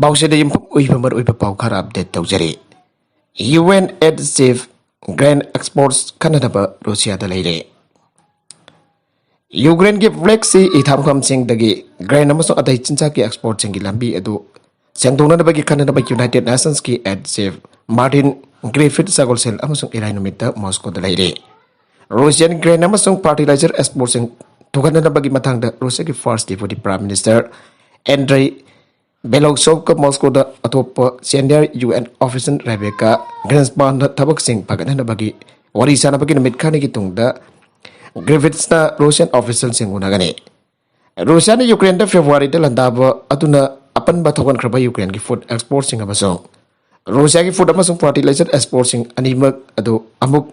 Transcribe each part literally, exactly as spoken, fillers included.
ꯄꯥꯎꯁꯤꯗ ꯌꯨꯝꯐꯝ ꯑꯣꯏꯕ ꯃꯔꯨꯑꯣꯏꯕ ꯄꯥꯎ ꯈꯔ ꯑꯞꯗꯦꯠ ꯇꯧꯖꯔꯤ꯫ ꯌꯨ ꯑꯦꯟ ꯑꯦꯗ ꯆꯤꯐ ꯒ꯭ꯔꯦꯟ ꯑꯦꯛꯁꯄꯣꯔꯠꯁ ꯈꯟꯅꯅꯕ ꯔꯨꯁꯤꯌꯥꯗ ꯂꯩꯔꯦ꯫ ꯌꯨꯀ꯭ꯔꯦꯟꯒꯤ ꯕ꯭ꯂꯦꯛ ꯁꯤ ꯏꯊꯥꯝꯐꯝꯁꯤꯡꯗꯒꯤ ꯒ꯭ꯔꯦꯟ ꯑꯃꯁꯨꯡ ꯑꯇꯩ ꯆꯤꯟꯖꯥꯛꯀꯤ ꯑꯦꯛꯁꯄꯣꯔꯠꯁꯤꯡꯒꯤ ꯂꯝꯕꯤ ꯑꯗꯨ ꯁꯦꯡꯗꯣꯛꯅꯅꯕꯒꯤ ꯈꯟꯅꯅꯕ ꯌꯨꯅꯥꯏꯇꯦꯗ ꯅꯦꯁꯟꯁꯀꯤ ꯑꯦꯗ ꯆꯤꯐ ꯃꯥꯔꯇꯤꯟ ꯒ꯭ꯔꯤꯐꯤꯠ ꯁꯒꯣꯜꯁꯦꯜ ꯑꯃꯁꯨꯡ ꯏꯔꯥꯏ ꯅꯨꯃꯤꯠꯇ ꯃꯣꯁꯀꯣꯗ ꯂꯩꯔꯦ꯫ ꯔꯨꯁꯤꯌꯥꯟ ꯒ꯭ꯔꯦꯟ ꯑꯃꯁꯨꯡ ꯐꯔꯇꯤꯂꯥꯏꯖꯔ ꯑꯦꯛꯁꯄꯣꯔꯠꯁꯤꯡ ꯊꯨꯒꯠꯅꯅꯕꯒꯤ ꯃꯇꯥꯡꯗ ꯔꯨꯁꯤꯌꯥꯒꯤ ꯐꯥꯔꯁ ꯗꯦꯄ꯭ꯌꯨꯇꯤ ꯄ꯭ꯔꯥꯏꯝ ꯃꯤꯅꯤꯁꯇꯔ ꯑꯦꯟꯗ꯭ꯔꯦ ꯕꯦꯂꯣꯁꯣꯚꯀ ꯃꯣꯁꯀꯣꯗ ꯑꯇꯣꯞꯄ ꯁꯦꯅꯤꯌꯔ ꯌꯨ ꯑꯦꯟ ꯑꯣꯐꯤꯁꯤꯌꯦꯜ ꯔꯦꯕꯦꯀꯥ ꯒ꯭ꯔꯦꯟꯁꯄꯥꯟꯗ ꯊꯕꯛꯁꯤꯡ ꯐꯒꯠꯍꯟꯅꯕꯒꯤ ꯋꯥꯔꯤ ꯁꯥꯅꯕꯒꯤ ꯅꯨꯃꯤꯠ ꯈꯔꯅꯤꯒꯤ ꯇꯨꯡꯗ ꯒ꯭ꯔꯤꯐꯤꯠꯁꯅ ꯔꯨꯁꯤꯌꯟ ꯑꯣꯐꯤꯁꯤꯌꯦꯜꯁꯤꯡ ꯎꯅꯒꯅꯤ꯫ ꯔꯨꯁꯤꯌꯥꯅ ꯌꯨꯀ꯭ꯔꯦꯟꯗ ꯐꯦꯕ꯭ꯔꯨꯋꯥꯔꯤꯗ ꯂꯥꯟꯗꯥꯕ ꯑꯗꯨꯅ ꯑꯄꯟꯕ ꯊꯣꯛꯍꯟꯈ꯭ꯔꯕ ꯌꯨꯀ꯭ꯔꯦꯟꯒꯤ ꯐꯨꯗ ꯑꯦꯛꯁꯄꯣꯔꯠꯁꯤꯡ ꯑꯃꯁꯨꯡ ꯔꯨꯁꯤꯌꯥꯒꯤ ꯐꯨꯗ ꯑꯃꯁꯨꯡ ꯐꯔꯇꯤꯂꯥꯏꯖꯔ ꯑꯦꯛꯁꯄꯣꯔꯠꯁꯤꯡ ꯑꯅꯤꯃꯛ ꯑꯗꯨ ꯑꯃꯨꯛ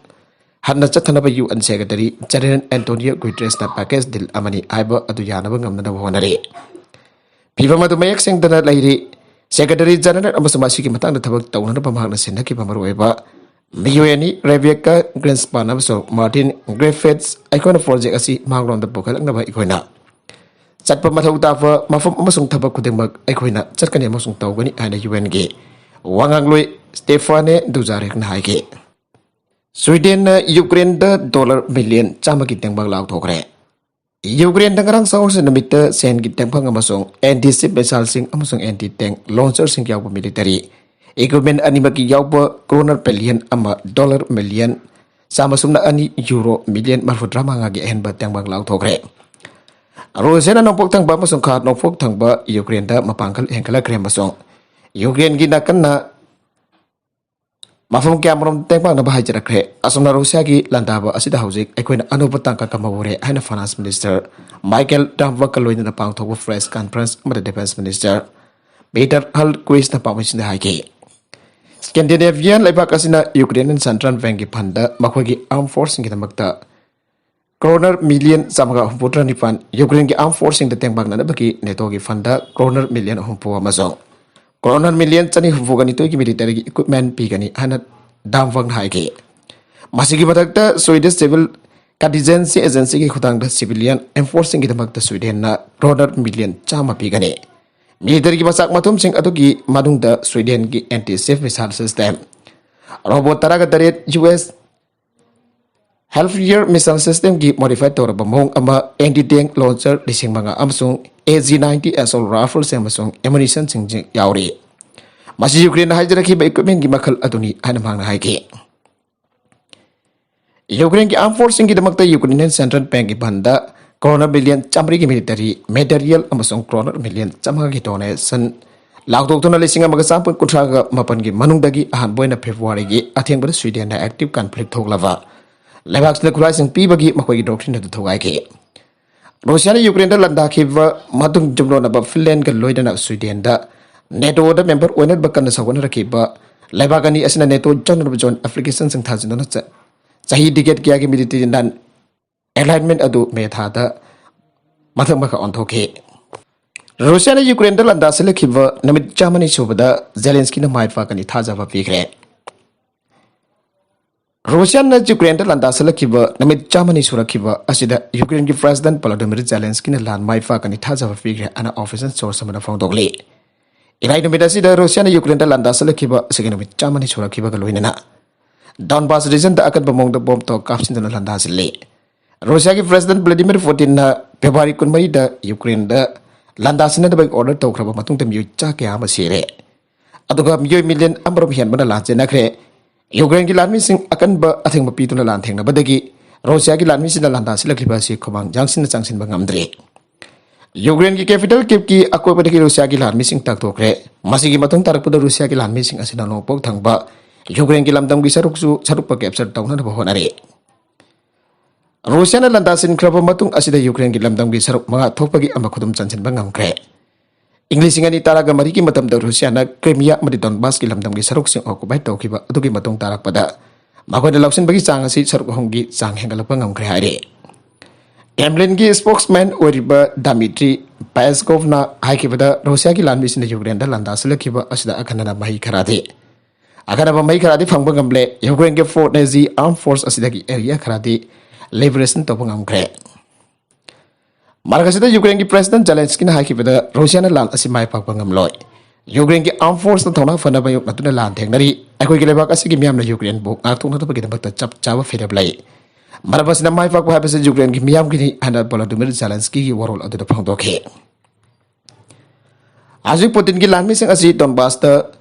ꯍꯟꯅ ꯆꯠꯊꯅꯕ U N secretary general Antonio ꯒꯨꯇꯦꯔꯦꯁꯅ ꯄꯦꯀꯦꯖ ꯗꯤꯜ ꯑꯃꯅꯤ ꯍꯥꯏꯕ ꯑꯗꯨ ꯌꯥꯅꯕ ꯉꯝꯅꯅꯕ ꯍꯣꯠꯅꯔꯤ꯫ ꯐꯤꯕꯝ ꯑꯗꯨ ꯃꯌꯦꯛ ꯁꯦꯡꯗꯅ ꯂꯩꯔꯤ꯫ ꯁꯦꯀ꯭ꯔꯦꯇꯔꯤ ꯖꯦꯅꯔꯦꯜ ꯑꯃꯁꯨꯡ ꯃꯁꯤꯒꯤ ꯃꯇꯥꯡꯗ ꯊꯕꯛ ꯇꯧꯅꯅꯕ ꯃꯍꯥꯛꯅ ꯁꯤꯟꯅꯈꯤꯕ ꯃꯔꯨꯑꯣꯏꯕ ꯃꯤꯑꯣꯏ ꯑꯅꯤ, ꯔꯦꯕꯦꯀꯥ ꯒ꯭ꯔꯤꯟꯁꯄꯥꯟ ꯑꯃꯁꯨꯡ ꯃꯥꯔꯇꯤꯟ ꯒ꯭ꯔꯤꯐꯤꯠꯁ, ꯑꯩꯈꯣꯏꯅ ꯄ꯭ꯔꯣꯖꯦꯛ ꯑꯁꯤ ꯃꯥꯡꯂꯣꯝꯗ ꯄꯨꯈꯠꯂꯛꯅꯕ ꯑꯩꯈꯣꯏꯅ ꯆꯠꯄ ꯃꯊꯧ ꯇꯥꯕ ꯃꯐꯝ ꯑꯃꯁꯨꯡ ꯊꯕꯛ ꯈꯨꯗꯤꯡꯃꯛ ꯑꯩꯈꯣꯏꯅ ꯆꯠꯀꯅꯤ ꯑꯃꯁꯨꯡ ꯇꯧꯒꯅꯤ ꯍꯥꯏꯅ ꯌꯨ ꯑꯦꯟꯒꯤ ꯋꯥꯉꯥꯡꯂꯣꯏ ꯁ꯭ꯇꯦꯐꯥꯅꯦ ꯗꯨꯖꯥꯔꯦꯛꯅ ꯍꯥꯏꯈꯤ꯫ ꯁ꯭ꯋꯤꯗꯦꯟꯅ ꯌꯨꯀ꯭ꯔꯦꯟꯗ ꯗꯣꯂꯔ ꯃꯤꯂꯤꯌꯟ ꯆꯥꯝꯃꯒꯤ ꯇꯦꯡꯕꯥꯡ ꯂꯥꯎꯊꯣꯛꯈ꯭ꯔꯦ꯫ ꯌꯨꯀ꯭ꯔꯦꯟꯗ ꯉꯔꯥꯡ ꯁꯒꯣꯜꯁꯦꯟ ꯅꯨꯃꯤꯠꯇ ꯁꯦꯟꯒꯤ ꯇꯦꯡꯐꯪ ꯑꯃꯁꯨꯡ ꯑꯦꯟꯇꯤ ꯁꯤꯞ ꯃꯤꯁꯥꯏꯜꯁꯤꯡ ꯑꯃꯁꯨꯡ ꯑꯦꯟꯇꯤ ꯇꯦꯡ ꯂꯣꯟꯆꯔꯁꯤꯡ ꯌꯥꯎꯕ ꯃꯤꯂꯤꯇꯔꯤ ꯏꯀ꯭ꯋꯤꯞꯃꯦꯟ ꯑꯅꯤꯃꯛꯀꯤ ꯌꯥꯎꯕ ꯀ꯭ꯔꯣꯅꯔ ꯕꯤꯂꯤꯌꯟ ꯑꯃ, ꯗꯣꯂꯔ ꯃꯤꯂꯤꯌꯟ ꯆꯥꯝꯃ ꯁꯨꯞꯅ ꯑꯅꯤ, ꯌꯨꯔꯣ ꯃꯤꯂꯤꯌꯟ ꯃꯔꯤꯐꯨꯇꯔꯥ ꯃꯉꯥꯒꯤ ꯑꯍꯦꯟꯕ ꯇꯦꯡꯕꯥꯡ ꯂꯥꯎꯊꯣꯛꯈ꯭ꯔꯦ꯫ ꯔꯨꯁꯤꯌꯥꯅ ꯅꯣꯡꯄꯣꯛ ꯊꯪꯕ ꯑꯃꯁꯨꯡ ꯈꯥ ꯅꯣꯡꯄꯣꯛ ꯊꯪꯕ ꯌꯨꯀ꯭ꯔꯦꯟꯗ ꯃꯄꯥꯡꯒꯜ ꯍꯦꯟꯒꯠꯂꯛꯈ꯭ꯔꯦ ꯑꯃꯁꯨꯡ ꯌꯨꯀ꯭ꯔꯦꯟꯒꯤ ꯅꯥꯀꯟꯅ ꯃꯐꯝ ꯀꯌꯥꯃꯔꯨꯝ ꯇꯦꯡꯕꯥꯡꯅꯕ ꯍꯥꯏꯖꯔꯛꯈ꯭ꯔꯦ꯫ ꯑꯁꯨꯝꯅ ꯔꯨꯁꯤꯌꯥꯒꯤ ꯂꯥꯟꯗꯥꯕ ꯑꯁꯤꯗ ꯍꯧꯖꯤꯛ ꯑꯩꯈꯣꯏꯅ ꯑꯅꯧꯕ ꯇꯥꯡꯀꯛ ꯑꯃ ꯍꯧꯔꯦ ꯍꯥꯏꯅ ꯐ꯭ꯔꯥꯟꯁ ꯃꯤꯅꯤꯁꯇꯔ ꯃꯥꯏꯀꯦꯜ ꯗꯥꯝꯕꯛꯀ ꯂꯣꯏꯅꯅ ꯄꯥꯡꯊꯣꯛꯄ ꯄ꯭ꯔꯦꯁ ꯀꯟꯐꯔꯦꯟꯁ ꯑꯃꯗ ꯗꯤꯐꯦꯟꯁ ꯃꯤꯅꯤꯁꯇꯔ ꯄꯤꯇꯔ ꯍꯜ ꯀ꯭ꯔꯤꯁꯅ ꯄꯥꯎꯃꯤꯁꯤꯡꯗ ꯍꯥꯏꯈꯤ꯫ ꯁ꯭ꯀꯦꯟꯗꯤꯅꯦꯚꯤꯌꯥꯟ ꯂꯩꯕꯥꯛ ꯑꯁꯤꯅ ꯌꯨꯀ꯭ꯔꯦꯟ ꯁꯦꯟꯇ꯭ꯔꯦꯜ ꯕꯦꯡꯛꯀꯤ ꯐꯟꯗ ꯃꯈꯣꯏꯒꯤ ꯑꯥꯔꯝ ꯐꯣꯔꯁꯁꯤꯡꯒꯤꯗꯃꯛꯇ ꯀ꯭ꯔꯣꯅꯔ ꯃꯤꯂꯤꯌꯟ ꯆꯥꯝꯃꯒ ꯍꯨꯝꯐꯨꯇꯔꯥ ꯅꯤꯄꯥꯟ, ꯌꯨꯀ꯭ꯔꯦꯟꯒꯤ ꯑꯥꯔꯝ ꯐꯣꯔꯁꯁꯤꯡꯗ ꯇꯦꯡꯕꯥꯡꯅꯅꯕꯒꯤ ꯅꯦꯇꯣꯒꯤ ꯐꯟꯗ ꯀ꯭ꯔꯣꯅꯔ ꯃꯤꯂꯤꯌꯟ ꯍꯨꯝꯐꯨ ꯑꯃꯁꯨꯡ ꯀ꯭ꯔꯣꯅꯔ ꯃꯤꯂꯤꯌꯟ ꯆꯅꯤ ꯍꯨꯝꯐꯨꯒ ꯅꯤꯊꯣꯏꯒꯤ ꯃꯤꯂꯤꯇꯔꯤꯒꯤ ꯏꯀ꯭ꯋꯤꯞꯃꯦꯟ ꯄꯤꯒꯅꯤ ꯍꯥꯏꯅ ꯗꯥꯝꯕꯛꯅ ꯍꯥꯏꯈꯤ꯫ ꯃꯁꯤꯒꯤ ꯃꯊꯛꯇ ꯁ꯭ꯋꯤꯗꯤꯁ ꯁꯤꯚꯤꯜ ꯀꯟꯇꯤꯟꯖꯦꯟꯁꯤ ꯑꯦꯖꯦꯟꯁꯤꯒꯤ ꯈꯨꯠꯊꯥꯡꯗ ꯁꯤꯚꯤꯂꯤꯌꯟ ꯑꯦꯌꯔ ꯐꯣꯔꯁꯁꯤꯡꯒꯤꯗꯃꯛꯇ ꯁ꯭ꯋꯤꯗꯦꯟꯅ ꯀ꯭ꯔꯣꯅꯔ ꯃꯤꯂꯤꯌꯟ ꯆꯥꯝꯃ ꯄꯤꯒꯅꯤ꯫ Militaryꯒꯤ ꯃꯆꯥꯛ ꯃꯊꯨꯝꯁꯤꯡ ꯑꯗꯨꯒꯤ ꯃꯅꯨꯡꯗ Swedenꯒꯤ anti ship missile system, robot ꯇꯔꯥꯒ ꯇꯔꯦꯠ, US Hellfire missile systemꯒꯤ modify ꯇꯧꯔꯕ ꯃꯑꯣꯡ ꯑꯃ, anti tank launcher ꯂꯤꯁꯤꯡ ꯃꯉꯥ ꯑꯃꯁꯨꯡ AG ninety assault rifleꯁꯤꯡ ꯑꯃꯁꯨꯡ ammunitionꯁꯤꯡ ꯌꯥꯎꯔꯤ꯫ ꯃꯁꯤ ꯌꯨꯀ꯭ꯔꯦꯟꯅ ꯍꯥꯏꯖꯔꯛꯈꯤꯕ equipmentꯒꯤ ꯃꯈꯜ ꯑꯗꯨꯅꯤ ꯍꯥꯏꯅ ꯃꯍꯥꯛꯅ ꯍꯥꯏꯈꯤ꯫ ꯌꯨꯀ꯭ꯔꯦꯟꯒꯤ armed forceꯁꯤꯡꯒꯤꯗꯃꯛꯇ Ukrainian Central Bankꯀꯤ ꯐꯟꯗ ꯀ꯭ꯔꯣꯅꯔ ꯕꯤꯂꯤꯌꯟ ꯆꯥꯃꯔꯤꯒꯤ military material ꯑꯃꯁꯨꯡ ꯀ꯭ꯔꯣꯅꯔ ꯃꯤꯂꯤꯌꯟ ꯆꯥꯝꯃꯉꯥꯒꯤ donation ꯂꯥꯎꯊꯣꯛꯇꯨꯅ ꯂꯤꯁꯤꯡ ꯑꯃꯒ ꯆꯥꯝꯃꯥꯄꯟ ꯀꯨꯟꯊ꯭ꯔꯥꯒ ꯃꯥꯄꯟꯒꯤ ꯃꯅꯨꯡꯗꯒꯤ ꯑꯍꯥꯟꯕ ꯑꯣꯏꯅ Februaryꯒꯤ ꯑꯊꯦꯡꯕꯗ Swedenꯅ active conflict ꯊꯣꯛꯂꯕ ꯂꯩꯕꯥꯛꯁꯤꯡꯗ ꯈꯨꯠꯂꯥꯏꯁꯤꯡ ꯄꯤꯕꯒꯤ ꯃꯈꯣꯏꯒꯤ doctrine ꯑꯗꯨ ꯊꯨꯒꯥꯏꯈꯤ꯫ ꯔꯨꯁꯤꯌꯥꯅ ꯌꯨꯀ꯭ꯔꯦꯟꯗ ꯂꯥꯟꯗꯥꯈꯤꯕ ꯃꯇꯨꯡ ꯌꯨꯝꯂꯣꯟꯅꯕ ꯐꯤꯟꯂꯦꯟꯒ ꯂꯣꯏꯅꯅ ꯁ꯭ꯋꯤꯗꯦꯟꯗ NATOꯗ member ꯑꯣꯏꯅꯕ ꯀꯟꯅ ꯁꯧꯒꯠꯅꯔꯛꯈꯤꯕ ꯂꯩꯕꯥꯛ ꯑꯅꯤ ꯑꯁꯤꯅ NATO general zone applicationꯁꯤꯡ ꯊꯥꯖꯤꯟꯗꯨꯅ ꯆ-, ꯆꯍꯤ decade ꯀꯌꯥꯒꯤ military non alignment ꯑꯗꯨ ꯃꯦ ꯊꯥꯗ ꯃꯊꯛ ꯃꯈꯥ ꯑꯣꯟꯊꯣꯛꯈꯤ꯫ ꯔꯨꯁꯤꯌꯥꯅ ꯌꯨꯀ꯭ꯔꯦꯟꯗ ꯂꯥꯟꯗꯥꯁꯤꯜꯂꯛꯈꯤꯕ ꯅꯨꯃꯤꯠ ꯆꯥꯝꯃꯅꯤ ꯁꯨꯕꯗ ꯖꯦꯂꯦꯟꯁꯀꯤꯅ ꯃꯥꯏ ꯄꯥꯛꯀꯅꯤ ꯊꯥꯖꯕ ꯄꯤꯈ꯭ꯔꯦ꯫ ꯔꯨꯁꯤꯌꯥꯅ ꯌꯨꯀ꯭ꯔꯦꯟꯗ ꯂꯥꯟꯗꯥꯁꯤꯜꯂꯛꯈꯤꯕ ꯅꯨꯃꯤꯠ ꯆꯥꯝꯃꯅꯤ ꯁꯨꯔꯛꯈꯤꯕ ꯑꯁꯤꯗ ꯌꯨꯀ꯭ꯔꯦꯟꯒꯤ President Volodymyr Zelenskyꯅ ꯂꯥꯟ ꯃꯥꯏ ꯄꯥꯛꯀꯅꯤ ꯊꯥꯖꯕ ꯄꯤꯈ꯭ꯔꯦ ꯑꯅ official source ꯑꯃꯅ ꯐꯣꯡꯗꯣꯛꯂꯤ꯫ ꯏꯔꯥꯏ ꯅꯨꯃꯤꯠ ꯑꯁꯤꯗ ꯔꯨꯁꯤꯌꯥꯅ ꯌꯨꯀ꯭ꯔꯦꯟꯗ ꯂꯥꯟꯗꯥꯁꯤꯜꯂꯛꯈꯤꯕ ꯑꯁꯤꯒꯤ ꯅꯨꯃꯤꯠ ꯆꯥꯝꯃꯅꯤ ꯁꯨꯔꯛꯈꯤꯕꯒ ꯂꯣꯏꯅꯅ Donbas regionꯗ ꯑꯀꯟꯕ ꯃꯑꯣꯡꯗ bomb ꯇꯣꯛ ꯀꯥꯞꯁꯤꯟꯗꯨꯅ ꯂꯥꯟꯗꯥꯁꯤꯜꯂꯤ꯫ ꯔꯨꯁꯤꯌꯥꯒꯤ President Vladimir Putinꯅ February ꯀꯨꯟꯃꯔꯤꯗ ꯌꯨꯀ꯭ꯔꯦꯟꯗ ꯂꯥꯟꯗꯥꯁꯤꯟꯅꯗꯕꯒꯤ order ꯇꯧꯈ꯭ꯔꯕ ꯃꯇꯨꯡꯗ ꯃꯤꯑꯣꯏ ꯆꯥ ꯀꯌꯥ ꯑꯃ ꯁꯤꯔꯦ꯫ ꯑꯗꯨꯒ ꯃꯤꯑꯣꯏ ꯃꯤꯂꯤꯌꯟ ꯑꯃꯔꯣꯝ ꯍꯦꯟꯕꯅ ꯂꯥꯟ ꯆꯦꯟꯅꯈ꯭ꯔꯦ꯫ ꯌꯨꯀ꯭ꯔꯦꯟꯒꯤ ꯂꯥꯟꯃꯤꯁꯤꯡ ꯑꯀꯟꯕ ꯑꯊꯤꯡꯕ ꯄꯤꯗꯨꯅ ꯂꯥꯟꯊꯦꯡꯅꯕꯗꯒꯤ ꯔꯨꯁꯤꯌꯥꯒꯤ ꯂꯥꯟꯃꯤꯁꯤꯡꯅ ꯂꯥꯟꯗꯥꯁꯤꯜꯂꯛꯂꯤꯕ ꯑꯁꯤ ꯈꯨꯃꯥꯡ ꯌꯥꯡꯁꯤꯟꯅ ꯆꯪꯁꯤꯟꯕ ꯉꯝꯗ꯭ꯔꯤ꯫ ꯌꯨꯀ꯭ꯔꯦꯟꯒꯤ capital Kyivꯀꯤ ꯑꯀꯣꯏꯕꯗꯒꯤ ꯔꯨꯁꯤꯌꯥꯒꯤ ꯂꯥꯟꯃꯤꯁꯤꯡ ꯇꯥꯛꯊꯣꯛꯈ꯭ꯔꯦ꯫ ꯃꯁꯤꯒꯤ ꯃꯇꯨꯡ ꯇꯥꯔꯛꯄꯗ ꯔꯨꯁꯤꯌꯥꯒꯤ ꯂꯥꯟꯃꯤꯁꯤꯡ ꯑꯁꯤꯅ ꯅꯣꯡꯄꯣꯛ ꯊꯪꯕ ꯌꯨꯀ꯭ꯔꯦꯟꯒꯤ ꯂꯝꯗꯝꯒꯤ ꯁꯔꯨꯛꯁꯨ ꯁꯔꯨꯛꯄ capture ꯇꯧꯅꯅꯕ ꯍꯣꯠꯅꯔꯤ꯫ ꯔꯨꯁꯤꯌꯥꯅ ꯂꯥꯟꯗꯥꯁꯤꯟꯈ꯭ꯔꯕ ꯃꯇꯨꯡ ꯑꯁꯤꯗ ꯌꯨꯀ꯭ꯔꯦꯟꯒꯤ ꯂꯝꯗꯝꯒꯤ ꯁꯔꯨꯛ ꯃꯉꯥ ꯊꯣꯛꯄꯒꯤ ꯑꯃ ꯈꯨꯗꯨꯝ ꯆꯟꯁꯤꯟꯕ ꯉꯝꯈ꯭ꯔꯦ꯫ ꯏꯪ ꯂꯤꯁꯤꯡ ꯑꯅꯤ ꯇꯔꯥꯒ ꯃꯔꯤꯒꯤ ꯃꯇꯝꯗ ꯔꯨꯁꯤꯌꯥꯅ Crimea ꯑꯃꯗꯤ Donbasꯀꯤ ꯂꯝꯗꯝꯒꯤ ꯁꯔꯨꯛꯁꯤꯡ occupy ꯇꯧꯈꯤꯕ ꯑꯗꯨꯒꯤ ꯃꯇꯨꯡ ꯇꯥꯔꯛꯄꯗ ꯃꯈꯣꯏꯅ ꯂꯧꯁꯤꯟꯕꯒꯤ ꯆꯥꯡ ꯑꯁꯤ ꯁꯔꯨꯛ ꯑꯍꯨꯝꯒꯤ ꯆꯥꯡ ꯍꯦꯟꯒꯠꯂꯛꯄ ꯉꯝꯈ꯭ꯔꯦ ꯍꯥꯏꯔꯤ꯫ Kremlinꯒꯤ spokesman ꯑꯣꯏꯔꯤꯕ Dmitry Peskovꯅ ꯍꯥꯏꯈꯤꯕꯗ, ꯔꯨꯁꯤꯌꯥꯒꯤ ꯂꯥꯟꯃꯤꯁꯤꯡꯅ ꯌꯨꯀ꯭ꯔꯦꯟꯗ ꯂꯥꯟꯗꯥꯁꯤꯜꯂꯛꯈꯤꯕ ꯑꯁꯤꯗ ꯑꯈꯟꯅꯅ ꯃꯍꯩ ꯈꯔꯗꯤ, ꯑꯈꯟꯅꯕ ꯃꯍꯩ ꯈꯔꯗꯤ ꯐꯪꯕ ꯉꯝꯂꯦ꯫ ꯌꯨꯀ꯭ꯔꯦꯟꯒꯤ Fort Nazi armed force ꯑꯁꯤꯗꯒꯤ area ꯈꯔꯗꯤ liberation ꯇꯧꯕ ꯉꯝꯈ꯭ꯔꯦ꯫ ꯃꯔꯛ ꯑꯁꯤꯗ ꯌꯨꯀ꯭ꯔꯦꯟꯒꯤ ꯄ꯭ꯔꯦꯁꯤꯗꯦꯟ ꯖꯦꯂꯦꯟꯁꯀꯤꯅ ꯍꯥꯏꯈꯤꯕꯗ, ꯔꯨꯁꯤꯌꯥꯅ ꯂꯥꯟ ꯑꯁꯤ ꯃꯥꯏ ꯄꯥꯛꯄ ꯉꯝꯂꯣꯏ꯫ ꯌꯨꯀ꯭ꯔꯦꯟꯒꯤ ꯑꯥꯔꯝ ꯐꯣꯔꯁꯅ ꯊꯧꯅꯥ ꯐꯅꯕ ꯃꯥꯌꯣꯛꯅꯗꯨꯅ ꯂꯥꯟ ꯊꯦꯡꯅꯔꯤ꯫ ꯑꯩꯈꯣꯏꯒꯤ ꯂꯩꯕꯥꯛ ꯑꯁꯤꯒꯤ ꯃꯤꯌꯥꯝꯅ ꯌꯨꯀ꯭ꯔꯦꯟꯕꯨ ꯉꯥꯛꯊꯣꯛꯅꯅꯕꯒꯤꯗꯃꯛꯇ ꯆꯞ ꯆꯥꯕ ꯐꯤꯔꯦꯞ ꯂꯩ꯫ ꯃꯔꯝ ꯑꯁꯤꯅ ꯃꯥꯏ ꯄꯥꯛꯄ ꯍꯥꯏꯕꯁꯤ ꯌꯨꯀ꯭ꯔꯦꯟꯒꯤ ꯃꯤꯌꯥꯝꯒꯤꯅꯤ ꯍꯥꯏꯅ ꯚꯣꯂꯣꯗꯤꯃꯤꯔ ꯖꯦꯂꯦꯟꯁꯀꯤꯒꯤ ꯋꯥꯔꯣꯜ ꯑꯗꯨꯗ ꯐꯣꯡꯗꯣꯛꯈꯤ꯫ ꯍꯧꯖꯤꯛ ꯄꯨꯇꯤꯟꯒꯤ ꯂꯥꯟꯃꯤꯁꯤꯡ ꯑꯁꯤ ꯗꯣꯟꯕꯥꯁꯇ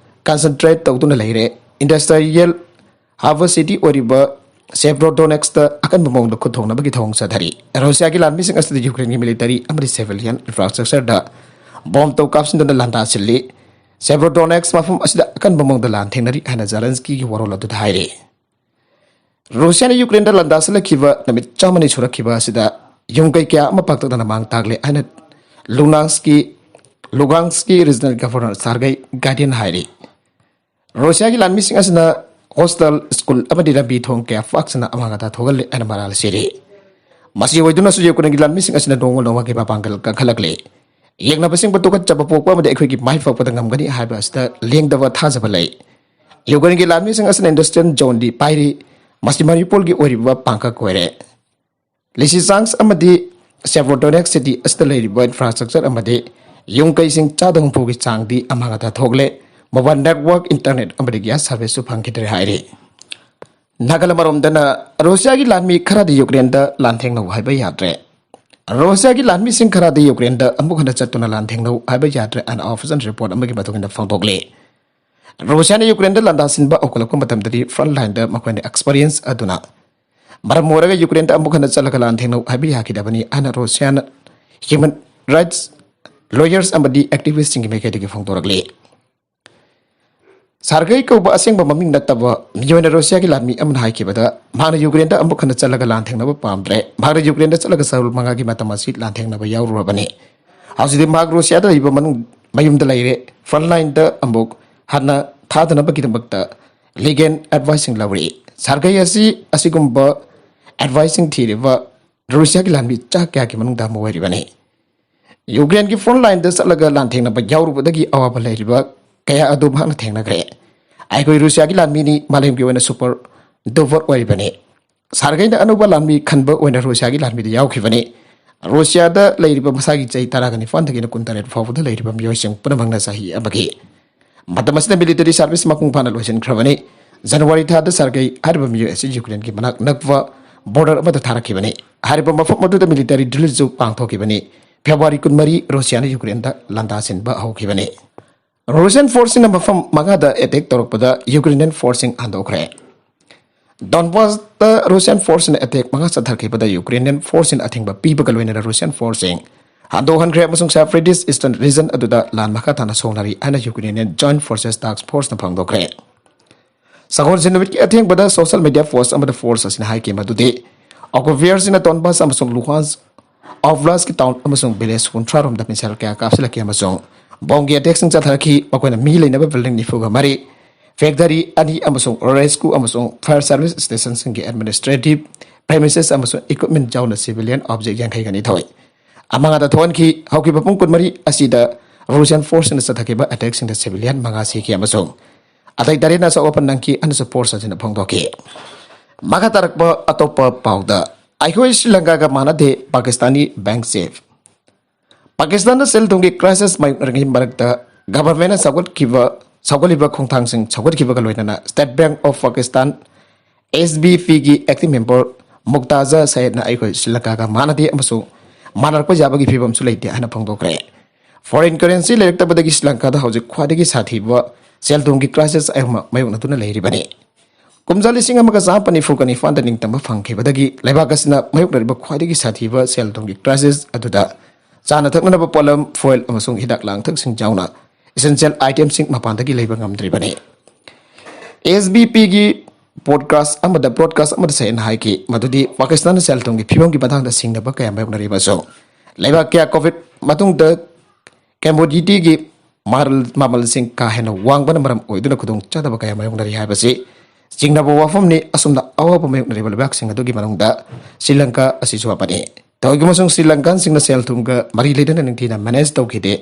ꯀꯟꯁꯦꯟꯇ꯭ꯔꯦꯠ ꯇꯧꯗꯨꯅ ꯂꯩꯔꯦ꯫ ꯏꯟꯗꯁꯇ꯭ꯔꯤꯌꯦꯜ ꯍꯕ ꯁꯤꯇꯤ ꯑꯣꯏꯔꯤꯕ ꯁꯦꯚ꯭ꯔꯣꯗꯣꯅꯦꯛꯁꯇ ꯑꯀꯟꯕ ꯃꯑꯣꯡꯗ ꯈꯨꯠ ꯊꯣꯡꯅꯕꯒꯤ ꯊꯧꯑꯣꯡ ꯆꯠꯊꯔꯤ꯫ ꯔꯨꯁꯤꯌꯥꯒꯤ ꯂꯥꯟꯃꯤꯁꯤꯡ ꯑꯁꯤꯗ ꯌꯨꯀ꯭ꯔꯦꯟꯒꯤ ꯃꯤꯂꯤꯇꯔꯤ ꯑꯃꯗꯤ ꯁꯤꯚꯤꯂꯤꯌꯟ ꯏꯟꯐ꯭ꯔꯥꯁ꯭ꯇ꯭ꯔꯛꯆꯔꯗ ꯕꯣꯝ ꯇꯧ ꯀꯥꯞꯁꯤꯟꯗꯨꯅ ꯂꯥꯟꯗꯥꯁꯤꯜꯂꯤ꯫ ꯁꯦꯚ꯭ꯔꯣꯗꯣꯅꯦꯛꯁ ꯃꯐꯝ ꯑꯁꯤꯗ ꯑꯀꯟꯕ ꯃꯑꯣꯡꯗ ꯂꯥꯟ ꯊꯦꯡꯅꯔꯤ ꯍꯥꯏꯅ ꯖꯦꯂꯦꯟꯁꯀꯤꯒꯤ ꯋꯥꯔꯣꯜ ꯑꯗꯨꯗ ꯍꯥꯏꯔꯤ꯫ ꯔꯨꯁꯤꯌꯥꯅ ꯌꯨꯀ꯭ꯔꯦꯟꯗ ꯂꯥꯟꯗꯥꯁꯤꯜꯂꯛꯈꯤꯕ ꯅꯨꯃꯤꯠ ꯆꯥꯝꯃꯅꯤ ꯁꯨꯔꯛꯈꯤꯕ ꯑꯁꯤꯗ ꯌꯨꯝ ꯀꯩ ꯀꯌꯥ ꯑꯃ ꯄꯥꯛꯇꯛꯅꯅ ꯃꯥꯡ ꯇꯥꯛꯂꯦ ꯍꯥꯏꯅ ꯂꯨꯒꯥꯟꯁꯀꯤ, ꯂꯨꯒꯥꯟꯁꯀꯤ ꯔꯤꯖꯅꯦꯜ ꯒꯚꯔꯅꯔ ꯁꯥꯔꯒꯩ ꯒꯥꯏꯗꯤꯟ ꯍꯥꯏꯔꯤ꯫ ꯔꯨꯁꯤꯌꯥꯒꯤ ꯂꯥꯟꯃꯤꯁꯤꯡ ꯑꯁꯤꯅ ꯍꯣꯁꯇꯦꯜ, ꯁ꯭ꯀꯨꯜ ꯑꯃꯗꯤ ꯂꯝꯕꯤ ꯊꯣꯡ ꯀꯌꯥ ꯄꯥꯛ ꯁꯟꯅ ꯑꯃꯥꯡ ꯑꯇꯥ ꯊꯣꯛꯍꯜꯂꯦ ꯍꯥꯏꯅ ꯃꯔꯥꯜ ꯁꯤꯔꯤ꯫ ꯃꯁꯤ ꯑꯣꯏꯗꯨꯅꯁꯨ ꯌꯨꯀ꯭ꯔꯦꯟꯒꯤ ꯂꯥꯟꯃꯤꯁꯤꯡ ꯑꯁꯤꯅ ꯅꯣꯡꯃ ꯅꯣꯡꯃꯒꯤ ꯃꯄꯥꯡꯒꯜ ꯀꯟꯈꯠꯂꯛꯂꯤ꯫ ꯌꯦꯛꯅꯕꯁꯤꯡꯕꯨ ꯇꯨꯀꯠꯆꯕ ꯄꯣꯛꯄ ꯑꯃꯗꯤ ꯑꯩꯈꯣꯏꯒꯤ ꯃꯥꯏ ꯄꯥꯛꯄꯗ ꯉꯝꯒꯅꯤ ꯍꯥꯏꯕ ꯑꯁꯤꯗ ꯂꯦꯡꯗꯕ ꯊꯥꯖꯕ ꯂꯩ꯫ ꯌꯨꯀ꯭ꯔꯦꯟꯒꯤ ꯂꯥꯟꯃꯤꯁꯤꯡ ꯑꯁꯤꯅ ꯏꯟꯗꯁꯇ꯭ꯔꯤꯌꯦꯜ ꯖꯣꯟꯗꯤ ꯄꯥꯏꯔꯤ꯫ ꯃꯁꯤ ꯃꯥꯔꯤꯎꯄꯣꯜꯒꯤ ꯑꯣꯏꯔꯤꯕ ꯄꯥꯡꯀꯛ ꯑꯣꯏꯔꯦ꯫ ꯂꯤꯁꯤꯆꯥꯟꯁ ꯑꯃꯗꯤ ꯁꯦꯚ꯭ꯔꯣꯗꯣꯅꯦꯛꯁ ꯁꯤꯇꯤ ꯑꯁꯤꯗ ꯂꯩꯔꯤꯕ ꯏꯟꯐ꯭ꯔꯥꯁ꯭ꯇ꯭ꯔꯛꯆꯔ ꯑꯃꯗꯤ ꯌꯨꯝ ꯀꯩꯁꯤꯡ ꯆꯥꯗ ꯍꯨꯝꯐꯨꯒꯤ ꯆꯥꯡꯗꯤ ꯑꯃꯥꯡ ꯑꯇꯥ ꯊꯣꯛꯂꯦ꯫ ꯃꯣꯕꯥꯏꯜ ꯅꯦꯠꯋꯥꯔꯛ, ꯏꯟꯇꯔꯅꯦꯠ ꯑꯃꯗꯤ ꯒ꯭ꯌꯥꯁ ꯁꯥꯔꯚꯤꯁꯁꯨ ꯐꯪꯈꯤꯗ꯭ꯔꯦ ꯍꯥꯏꯔꯤ꯫ ꯅꯥꯒꯜ ꯑꯃꯔꯣꯝꯗꯅ, ꯔꯨꯁꯤꯌꯥꯒꯤ ꯂꯥꯟꯃꯤ ꯈꯔꯗꯤ ꯌꯨꯀ꯭ꯔꯦꯟꯗ ꯂꯥꯟꯊꯦꯡꯅꯧ ꯍꯥꯏꯕ ꯌꯥꯗ꯭ꯔꯦ꯫ ꯔꯨꯁꯤꯌꯥꯒꯤ ꯂꯥꯟꯃꯤꯁꯤꯡ ꯈꯔꯗꯤ ꯌꯨꯀ꯭ꯔꯦꯟꯗ ꯑꯃꯨꯛ ꯍꯟꯅ ꯆꯠꯇꯨꯅ ꯂꯥꯟꯊꯦꯡꯅꯧ ꯍꯥꯏꯕ ꯌꯥꯗ꯭ꯔꯦ ꯍꯥꯏꯅ ꯑꯣꯐꯤꯁꯤꯌꯦꯜ ꯔꯤꯄꯣꯔꯠ ꯑꯃꯒꯤ ꯃꯇꯨꯡ ꯏꯟꯅ ꯐꯣꯡꯗꯣꯛꯂꯤ꯫ ꯔꯨꯁꯤꯌꯥꯅ ꯌꯨꯀ꯭ꯔꯦꯟꯗ ꯂꯥꯟꯗꯥꯁꯤꯟꯕ ꯍꯧꯒꯠꯂꯛꯄ ꯃꯇꯝꯗꯗꯤ ꯐ꯭ꯔꯟꯠ ꯂꯥꯏꯟꯗ ꯃꯈꯣꯏꯅ ꯑꯦꯛꯁꯄꯔꯤꯌꯦꯟꯁ ꯑꯗꯨꯅ ꯃꯔꯝ ꯑꯣꯏꯔꯒ ꯌꯨꯀ꯭ꯔꯦꯟꯗ ꯑꯃꯨꯛ ꯍꯟꯅ ꯆꯠꯂꯒ ꯂꯥꯟꯊꯦꯡꯅꯧ ꯍꯥꯏꯕ ꯌꯥꯈꯤꯗꯕꯅꯤ ꯍꯥꯏꯅ ꯔꯨꯁꯤꯌꯥꯟ ꯍ꯭ꯌꯨꯃꯦꯟ ꯔꯥꯏꯠꯁ ꯂꯣꯌꯔꯁ ꯑꯃꯗꯤ ꯑꯦꯛꯇꯤꯚꯤꯁ꯭ꯠꯁꯤꯡꯒꯤ ꯃꯥꯏꯀꯩꯗꯒꯤ ꯐꯣꯡꯗꯣꯔꯛꯂꯤ꯫ ꯁꯥꯔꯒꯩ ꯀꯧꯕ ꯑꯁꯦꯡꯕ ꯃꯃꯤꯡ ꯅꯠꯇꯕ ꯃꯤꯑꯣꯏꯅ ꯔꯨꯁꯤꯌꯥꯒꯤ ꯂꯥꯟꯃꯤ ꯑꯃꯅ ꯍꯥꯏꯈꯤꯕꯗ, ꯃꯍꯥꯛꯅ ꯌꯨꯀ꯭ꯔꯦꯟꯗ ꯑꯃꯨꯛ ꯍꯟꯅ ꯆꯠꯂꯒ ꯂꯥꯟꯊꯦꯡꯅꯕ ꯄꯥꯝꯗ꯭ꯔꯦ꯫ ꯃꯍꯥꯛꯅ ꯌꯨꯀ꯭ꯔꯦꯟꯗ ꯆꯠꯂꯒ ꯆꯌꯣꯜ ꯃꯉꯥꯒꯤ ꯃꯇꯝ ꯑꯁꯤ ꯂꯥꯟꯊꯦꯡꯅꯕ ꯌꯥꯎꯔꯨꯔꯕꯅꯤ꯫ ꯍꯧꯖꯤꯛꯇꯤ ꯃꯍꯥꯛ ꯔꯨꯁꯤꯌꯥꯗ ꯂꯩꯕ ꯃꯅꯨꯡ ꯃꯌꯨꯝꯗ ꯂꯩꯔꯦ꯫ ꯐ꯭ꯔꯟꯠ ꯂꯥꯏꯟꯗ ꯑꯃꯨꯛ ꯍꯟꯅ ꯊꯥꯗꯅꯕꯒꯤꯗꯃꯛꯇ ꯂꯤꯒꯦꯜ ꯑꯦꯗꯚꯥꯏꯁꯁꯤꯡ ꯂꯧꯔꯤ꯫ ꯁꯥꯔꯒꯩ ꯑꯁꯤ ꯑꯁꯤꯒꯨꯝꯕ ꯑꯦꯗꯚꯥꯏꯁꯁꯤꯡ ꯊꯤꯔꯤꯕ ꯔꯨꯁꯤꯌꯥꯒꯤ ꯂꯥꯟꯃꯤ ꯆꯥ ꯀꯌꯥꯒꯤ ꯃꯅꯨꯡꯗ ꯑꯃ ꯑꯣꯏꯔꯤꯕꯅꯤ꯫ ꯌꯨꯀ꯭ꯔꯦꯟꯒꯤ ꯐ꯭ꯔꯟꯠ ꯂꯥꯏꯟꯗ ꯆꯠꯂꯒ ꯂꯥꯟꯊꯦꯡꯅꯕ ꯌꯥꯎꯔꯨꯕꯗꯒꯤ ꯑꯋꯥꯕ ꯂꯩꯔꯤꯕ ꯀꯌꯥ ꯑꯗꯨ ꯃꯍꯥꯛꯅ ꯊꯦꯡꯅꯈ꯭ꯔꯦ꯫ ꯑꯩꯈꯣꯏ ꯔꯨꯁꯤꯌꯥꯒꯤ ꯂꯥꯟꯃꯤꯅꯤ, ꯃꯥꯂꯦꯝꯒꯤ ꯑꯣꯏꯅ ꯁꯨꯄꯔ ꯗꯨꯄꯔ ꯑꯣꯏꯔꯤꯕꯅꯤ꯫ ꯁꯥꯔꯒꯩꯅ ꯑꯅꯧꯕ ꯂꯥꯟꯃꯤ ꯈꯟꯕ ꯑꯣꯏꯅ ꯔꯨꯁꯤꯌꯥꯒꯤ ꯂꯥꯟꯃꯤꯗ ꯌꯥꯎꯈꯤꯕꯅꯤ꯫ ꯔꯨꯁꯤꯌꯥꯗ ꯂꯩꯔꯤꯕ ꯃꯁꯥꯒꯤ ꯆꯍꯤ ꯇꯔꯥꯒ ꯅꯤꯄꯥꯟꯗꯒꯤꯅ ꯀꯨꯟꯇꯔꯦꯠ ꯐꯥꯎꯕꯗ ꯂꯩꯔꯤꯕ ꯃꯤꯑꯣꯏꯁꯤꯡ ꯄꯨꯝꯅꯃꯛꯅ ꯆꯍꯤ ꯑꯃꯒꯤ꯫ ꯃꯇꯝ ꯑꯁꯤꯗ ꯃꯤꯂꯤꯇꯔꯤ ꯁꯥꯔꯚꯤꯁ ꯃꯄꯨꯡ ꯐꯥꯅ ꯂꯣꯏꯁꯤꯟꯈ꯭ꯔꯕꯅꯤ꯫ ꯖꯅꯋꯥꯔꯤ ꯊꯥꯗ ꯁꯥꯔꯒꯩ ꯍꯥꯏꯔꯤꯕ ꯃꯤꯑꯣꯏ ꯑꯁꯤ ꯌꯨꯀ꯭ꯔꯦꯟꯒꯤ ꯃꯅꯥꯛ ꯅꯛꯄ ꯕꯣꯔꯗꯔ ꯑꯃꯗ ꯊꯥꯔꯛꯈꯤꯕꯅꯤ꯫ ꯍꯥꯏꯔꯤꯕ ꯃꯐꯝ ꯑꯗꯨꯗ ꯃꯤꯂꯤꯇꯔꯤ ꯗ꯭ꯔꯤꯜꯁꯨ ꯄꯥꯡꯊꯣꯛꯈꯤꯕꯅꯤ꯫ ꯐꯦꯕ꯭ꯔꯨꯋꯥꯔꯤ ꯀꯨꯟꯃꯔꯤ ꯔꯨꯁꯤꯌꯥꯅ ꯌꯨꯀ꯭ꯔꯦꯟꯗ ꯂꯥꯟꯗꯥ ꯁꯤꯟꯕ ꯍꯧꯈꯤꯕꯅꯤ꯫ ꯔꯨꯁꯤꯌꯥꯟ ꯐꯣꯔꯁꯁꯤꯡꯅ ꯃꯐꯝ ꯃꯉꯥꯗ ꯑꯦꯇꯦꯛ ꯇꯧꯔꯛꯄꯗ ꯌꯨꯀ꯭ꯔꯦꯅꯤꯌꯟ ꯐꯣꯔꯁꯁꯤꯡ ꯍꯟꯗꯣꯛꯈ꯭ꯔꯦ꯫ ꯗꯣꯟꯕꯥꯁꯇ ꯔꯨꯁꯤꯌꯥꯟ ꯐꯣꯔꯁꯁꯤꯡꯅ ꯑꯦꯇꯦꯛ ꯃꯉꯥ ꯆꯠꯊꯈꯤꯕꯗ ꯌꯨꯀ꯭ꯔꯦꯅꯤꯌꯟ ꯐꯣꯔꯁꯁꯤꯡꯅ ꯑꯊꯤꯡꯕ ꯄꯤꯕꯒ ꯂꯣꯏꯅꯅ ꯔꯨꯁꯤꯌꯥꯟ ꯐꯣꯔꯁꯁꯤꯡ ꯍꯟꯗꯣꯛꯍꯟꯈ꯭ꯔꯦ ꯑꯃꯁꯨꯡ ꯁꯦꯄꯔꯦꯇꯤꯁ ꯏꯁꯇꯔꯟ ꯔꯤꯖꯟ ꯑꯗꯨꯗ ꯂꯥꯟ ꯃꯈꯥ ꯇꯥꯅ ꯁꯣꯛꯅꯔꯤ ꯍꯥꯏꯅ ꯌꯨꯀ꯭ꯔꯦꯅꯤꯌꯟ ꯖꯣꯏꯟꯠ ꯐꯣꯔꯁꯦꯁ ꯇꯥꯛꯁ ꯐꯣꯔꯁꯅ ꯐꯣꯡꯗꯣꯛꯈ꯭ꯔꯦ꯫ ꯁꯒꯣꯜꯁꯦꯟ ꯅꯨꯃꯤꯠꯀꯤ ꯑꯊꯦꯡꯕꯗ ꯁꯣꯁꯤꯌꯦꯜ ꯃꯤꯗꯤꯌꯥ ꯄꯣꯁ ꯑꯃꯗ ꯐꯣꯔꯁ ꯑꯁꯤꯅ ꯍꯥꯏꯈꯤ ꯃꯗꯨꯗꯤ ꯑꯣꯀꯨꯄꯦꯌꯔꯁꯤꯡꯅ ꯗꯣꯟꯕꯥꯁ ꯑꯃꯁꯨꯡ ꯂꯨꯍꯥꯟꯁ ꯑꯣꯕ꯭ꯂꯥꯁꯀꯤ ꯇꯥꯎꯟ ꯑꯃꯁꯨꯡ ꯚꯤꯂꯦꯖ ꯀꯨꯟꯊ꯭ꯔꯥ ꯔꯣꯝꯗ ꯃꯤꯁꯥꯏꯜ ꯀꯌꯥ ꯀꯥꯞꯁꯤꯜꯂꯛꯈꯤ ꯑꯃꯁꯨꯡ ꯕꯣꯝꯒꯤ ꯑꯦꯇꯦꯛꯁꯤꯡ ꯆꯠꯊꯔꯛꯈꯤ꯫ ꯃꯈꯣꯏꯅ ꯃꯤ ꯂꯩꯅꯕ ꯕꯤꯜꯗꯤꯡ ꯅꯤꯐꯨꯒ ꯃꯔꯤ, ꯐꯦꯛꯇꯔꯤ ꯑꯅꯤ ꯑꯃꯁꯨꯡ ꯔꯦꯁꯀ꯭ꯌꯨ ꯑꯃꯁꯨꯡ ꯐꯥꯌꯔ ꯁꯥꯔꯚꯤꯁ ꯁ꯭ꯇꯦꯁꯟꯁꯤꯡꯒꯤ ꯑꯦꯗꯃꯤꯅꯤꯁꯇ꯭ꯔꯦꯇꯤꯚ ꯄ꯭ꯔꯦꯃꯤꯁꯦꯁ ꯑꯃꯁꯨꯡ ꯏꯀ꯭ꯋꯤꯞꯃꯦꯟꯠ ꯌꯥꯎꯅ ꯁꯤꯚꯤꯂꯤꯌꯟ ꯑꯣꯕꯖꯦꯛ ꯌꯥꯡꯈꯩꯒ ꯅꯤꯊꯣꯏ ꯑꯃꯥꯡꯗ ꯊꯣꯛꯍꯟꯈꯤ꯫ ꯍꯧꯈꯤꯕ ꯄꯨꯡ ꯀꯨꯟꯃꯔꯤ ꯑꯁꯤꯗ ꯔꯨꯁꯤꯌꯥꯟ ꯐꯣꯔꯁꯁꯤꯡꯅ ꯆꯠꯊꯈꯤꯕ ꯑꯦꯇꯦꯛꯁꯤꯡꯗ ꯁꯤꯚꯤꯂꯤꯌꯟ ꯃꯉꯥ ꯁꯤꯈꯤ ꯑꯃꯁꯨꯡ ꯑꯇꯩ ꯇꯔꯦꯠꯅ ꯑꯆꯧ ꯑꯄꯟ ꯅꯪꯈꯤ ꯍꯥꯏꯅꯁꯨ ꯐꯣꯔꯁ ꯑꯁꯤꯅ ꯐꯣꯡꯗꯣꯛꯈꯤ꯫ ꯃꯈꯥ ꯇꯥꯔꯛꯄ ꯑꯇꯣꯞꯄ ꯄꯥꯎꯗ, ꯑꯩꯈꯣꯏ ꯁ꯭ꯔꯤ ꯂꯪꯀꯥꯒ ꯃꯥꯟꯅꯗꯦ, ꯄꯥꯀꯤꯁꯇꯥꯅꯤ ꯕꯦꯡꯛ ꯆꯤꯐ꯫ ꯄꯥꯀꯤꯁꯇꯥꯟꯗ ꯁꯦꯜ ꯊꯨꯝꯒꯤ ꯀ꯭ꯔꯥꯏꯁꯤꯁ ꯃꯥꯌꯣꯛꯅꯔꯤꯉꯩ ꯃꯔꯛꯇ ꯒꯚꯔꯟꯃꯦꯟꯠꯅ ꯆꯥꯎꯈꯠꯈꯤꯕ, ꯆꯥꯎꯈꯠꯂꯤꯕ ꯈꯣꯡꯊꯥꯡꯁꯤꯡ ꯆꯥꯎꯈꯠꯈꯤꯕꯒ ꯂꯣꯏꯅꯅ state bank of Pakistan, S B ꯄꯤꯒꯤ ꯑꯦꯛꯇꯤꯡ ꯃꯦꯝꯕꯔ ꯃꯨꯛꯇꯥꯖꯥ ꯁꯌꯦꯗꯅ ꯑꯩꯈꯣꯏ ꯁ꯭ꯔꯤ ꯂꯪꯀꯥꯒ ꯃꯥꯟꯅꯗꯦ ꯑꯃꯁꯨꯡ ꯃꯥꯟꯅꯔꯛꯄ ꯌꯥꯕꯒꯤ ꯐꯤꯕꯝꯁꯨ ꯂꯩꯇꯦ ꯍꯥꯏꯅ ꯐꯣꯡꯗꯣꯛꯈ꯭ꯔꯦ꯫ ꯐꯣꯔꯦꯟ ꯀꯔꯦꯟꯁꯤ ꯂꯩꯔꯛꯇꯕꯗꯒꯤ ꯁ꯭ꯔꯤ ꯂꯪꯀꯥꯗ ꯍꯧꯖꯤꯛ ꯈ꯭ꯋꯥꯏꯗꯒꯤ ꯁꯥꯊꯤꯕ ꯁꯦꯜ ꯊꯨꯝꯒꯤ ꯀ꯭ꯔꯥꯏꯁꯤꯁ ꯑꯃ ꯃꯥꯌꯣꯛꯅꯗꯨꯅ ꯂꯩꯔꯤꯕꯅꯤ꯫ ꯀꯨꯝꯖꯥ ꯂꯤꯁꯤꯡ ꯑꯃꯒ ꯆꯥꯃꯥꯄꯟ ꯅꯤꯐꯨꯒ ꯅꯤꯄꯥꯟꯗ ꯅꯤꯡꯇꯝꯕ ꯐꯪꯈꯤꯕꯗꯒꯤ ꯂꯩꯕꯥꯛ ꯑꯁꯤꯅ ꯃꯥꯌꯣꯛꯅꯔꯤꯕ ꯈ꯭ꯋꯥꯏꯗꯒꯤ ꯁꯥꯊꯤꯕ ꯁꯦꯜ ꯊꯨꯝꯒꯤ ꯀ꯭ꯔꯥꯏꯁꯤꯁ ꯑꯗꯨꯗ ꯆꯥꯅ ꯊꯛꯅꯅꯕ ꯄꯣꯠꯂꯝ, ꯐꯨꯑꯦꯜ ꯑꯃꯁꯨꯡ ꯍꯤꯗꯥꯛ ꯂꯥꯡꯊꯛꯁꯤꯡ ꯌꯥꯎꯅ ꯏꯁꯦꯟꯁꯤꯌꯦꯜ ꯑꯥꯏꯇꯦꯝꯁꯤꯡ ꯃꯄꯥꯟꯗꯒꯤ ꯂꯩꯕ ꯉꯝꯗ꯭ꯔꯤꯕꯅꯤ꯫ ꯑꯦꯁ ꯕꯤ ꯄꯤꯒꯤ ꯄꯣꯗꯀꯥꯁ ꯑꯃꯗ, ꯕ꯭ꯔꯣꯗꯀꯥꯁ ꯑꯃꯗ ꯁꯌꯦꯗꯅ ꯍꯥꯏꯈꯤ ꯃꯗꯨꯗꯤ ꯄꯥꯀꯤꯁꯇꯥꯟꯅ ꯁꯦꯜ ꯊꯨꯝꯒꯤ ꯐꯤꯕꯝꯒꯤ ꯃꯇꯥꯡꯗ ꯁꯤꯡꯅꯕ ꯀꯌꯥ ꯃꯥꯌꯣꯛꯅꯔꯤ ꯑꯃꯁꯨꯡ ꯂꯩꯕꯥꯛ ꯀꯌꯥ ꯀꯣꯚꯤꯗ ꯃꯇꯨꯡꯗ ꯀꯃꯣꯗꯤꯇꯤꯒꯤ ꯃꯔꯜ-, ꯃꯃꯜꯁꯤꯡ ꯀꯥ ꯍꯦꯟꯅ ꯋꯥꯡꯕꯅ ꯃꯔꯝ ꯑꯣꯏꯗꯨꯅ ꯈꯨꯗꯣꯡꯆꯥꯗꯕ ꯀꯌꯥ ꯃꯥꯌꯣꯛꯅꯔꯤ ꯍꯥꯏꯕꯁꯤ ꯆꯤꯡꯅꯕ ꯋꯥꯐꯝꯅꯤ꯫ ꯑꯁꯨꯝꯅ ꯑꯋꯥꯕ ꯃꯥꯌꯣꯛꯅꯔꯤꯕ ꯂꯩꯕꯥꯛꯁꯤꯡ ꯑꯗꯨꯒꯤ ꯃꯅꯨꯡꯗ ꯁ꯭ꯔꯤ ꯂꯪꯀꯥ ꯑꯁꯤꯁꯨ ꯑꯃꯅꯤ꯫ ꯇꯧꯏꯒꯨꯝꯕꯁꯨꯡ ꯁ꯭ꯔꯤ ꯂꯪꯀꯥꯟꯁꯤꯡꯅ ꯁꯦꯜ ꯊꯨꯝꯒ ꯃꯔꯤ ꯂꯩꯅꯅ ꯅꯤꯡꯊꯤꯅ ꯃꯦꯅꯦꯖ ꯇꯧꯈꯤꯗꯦ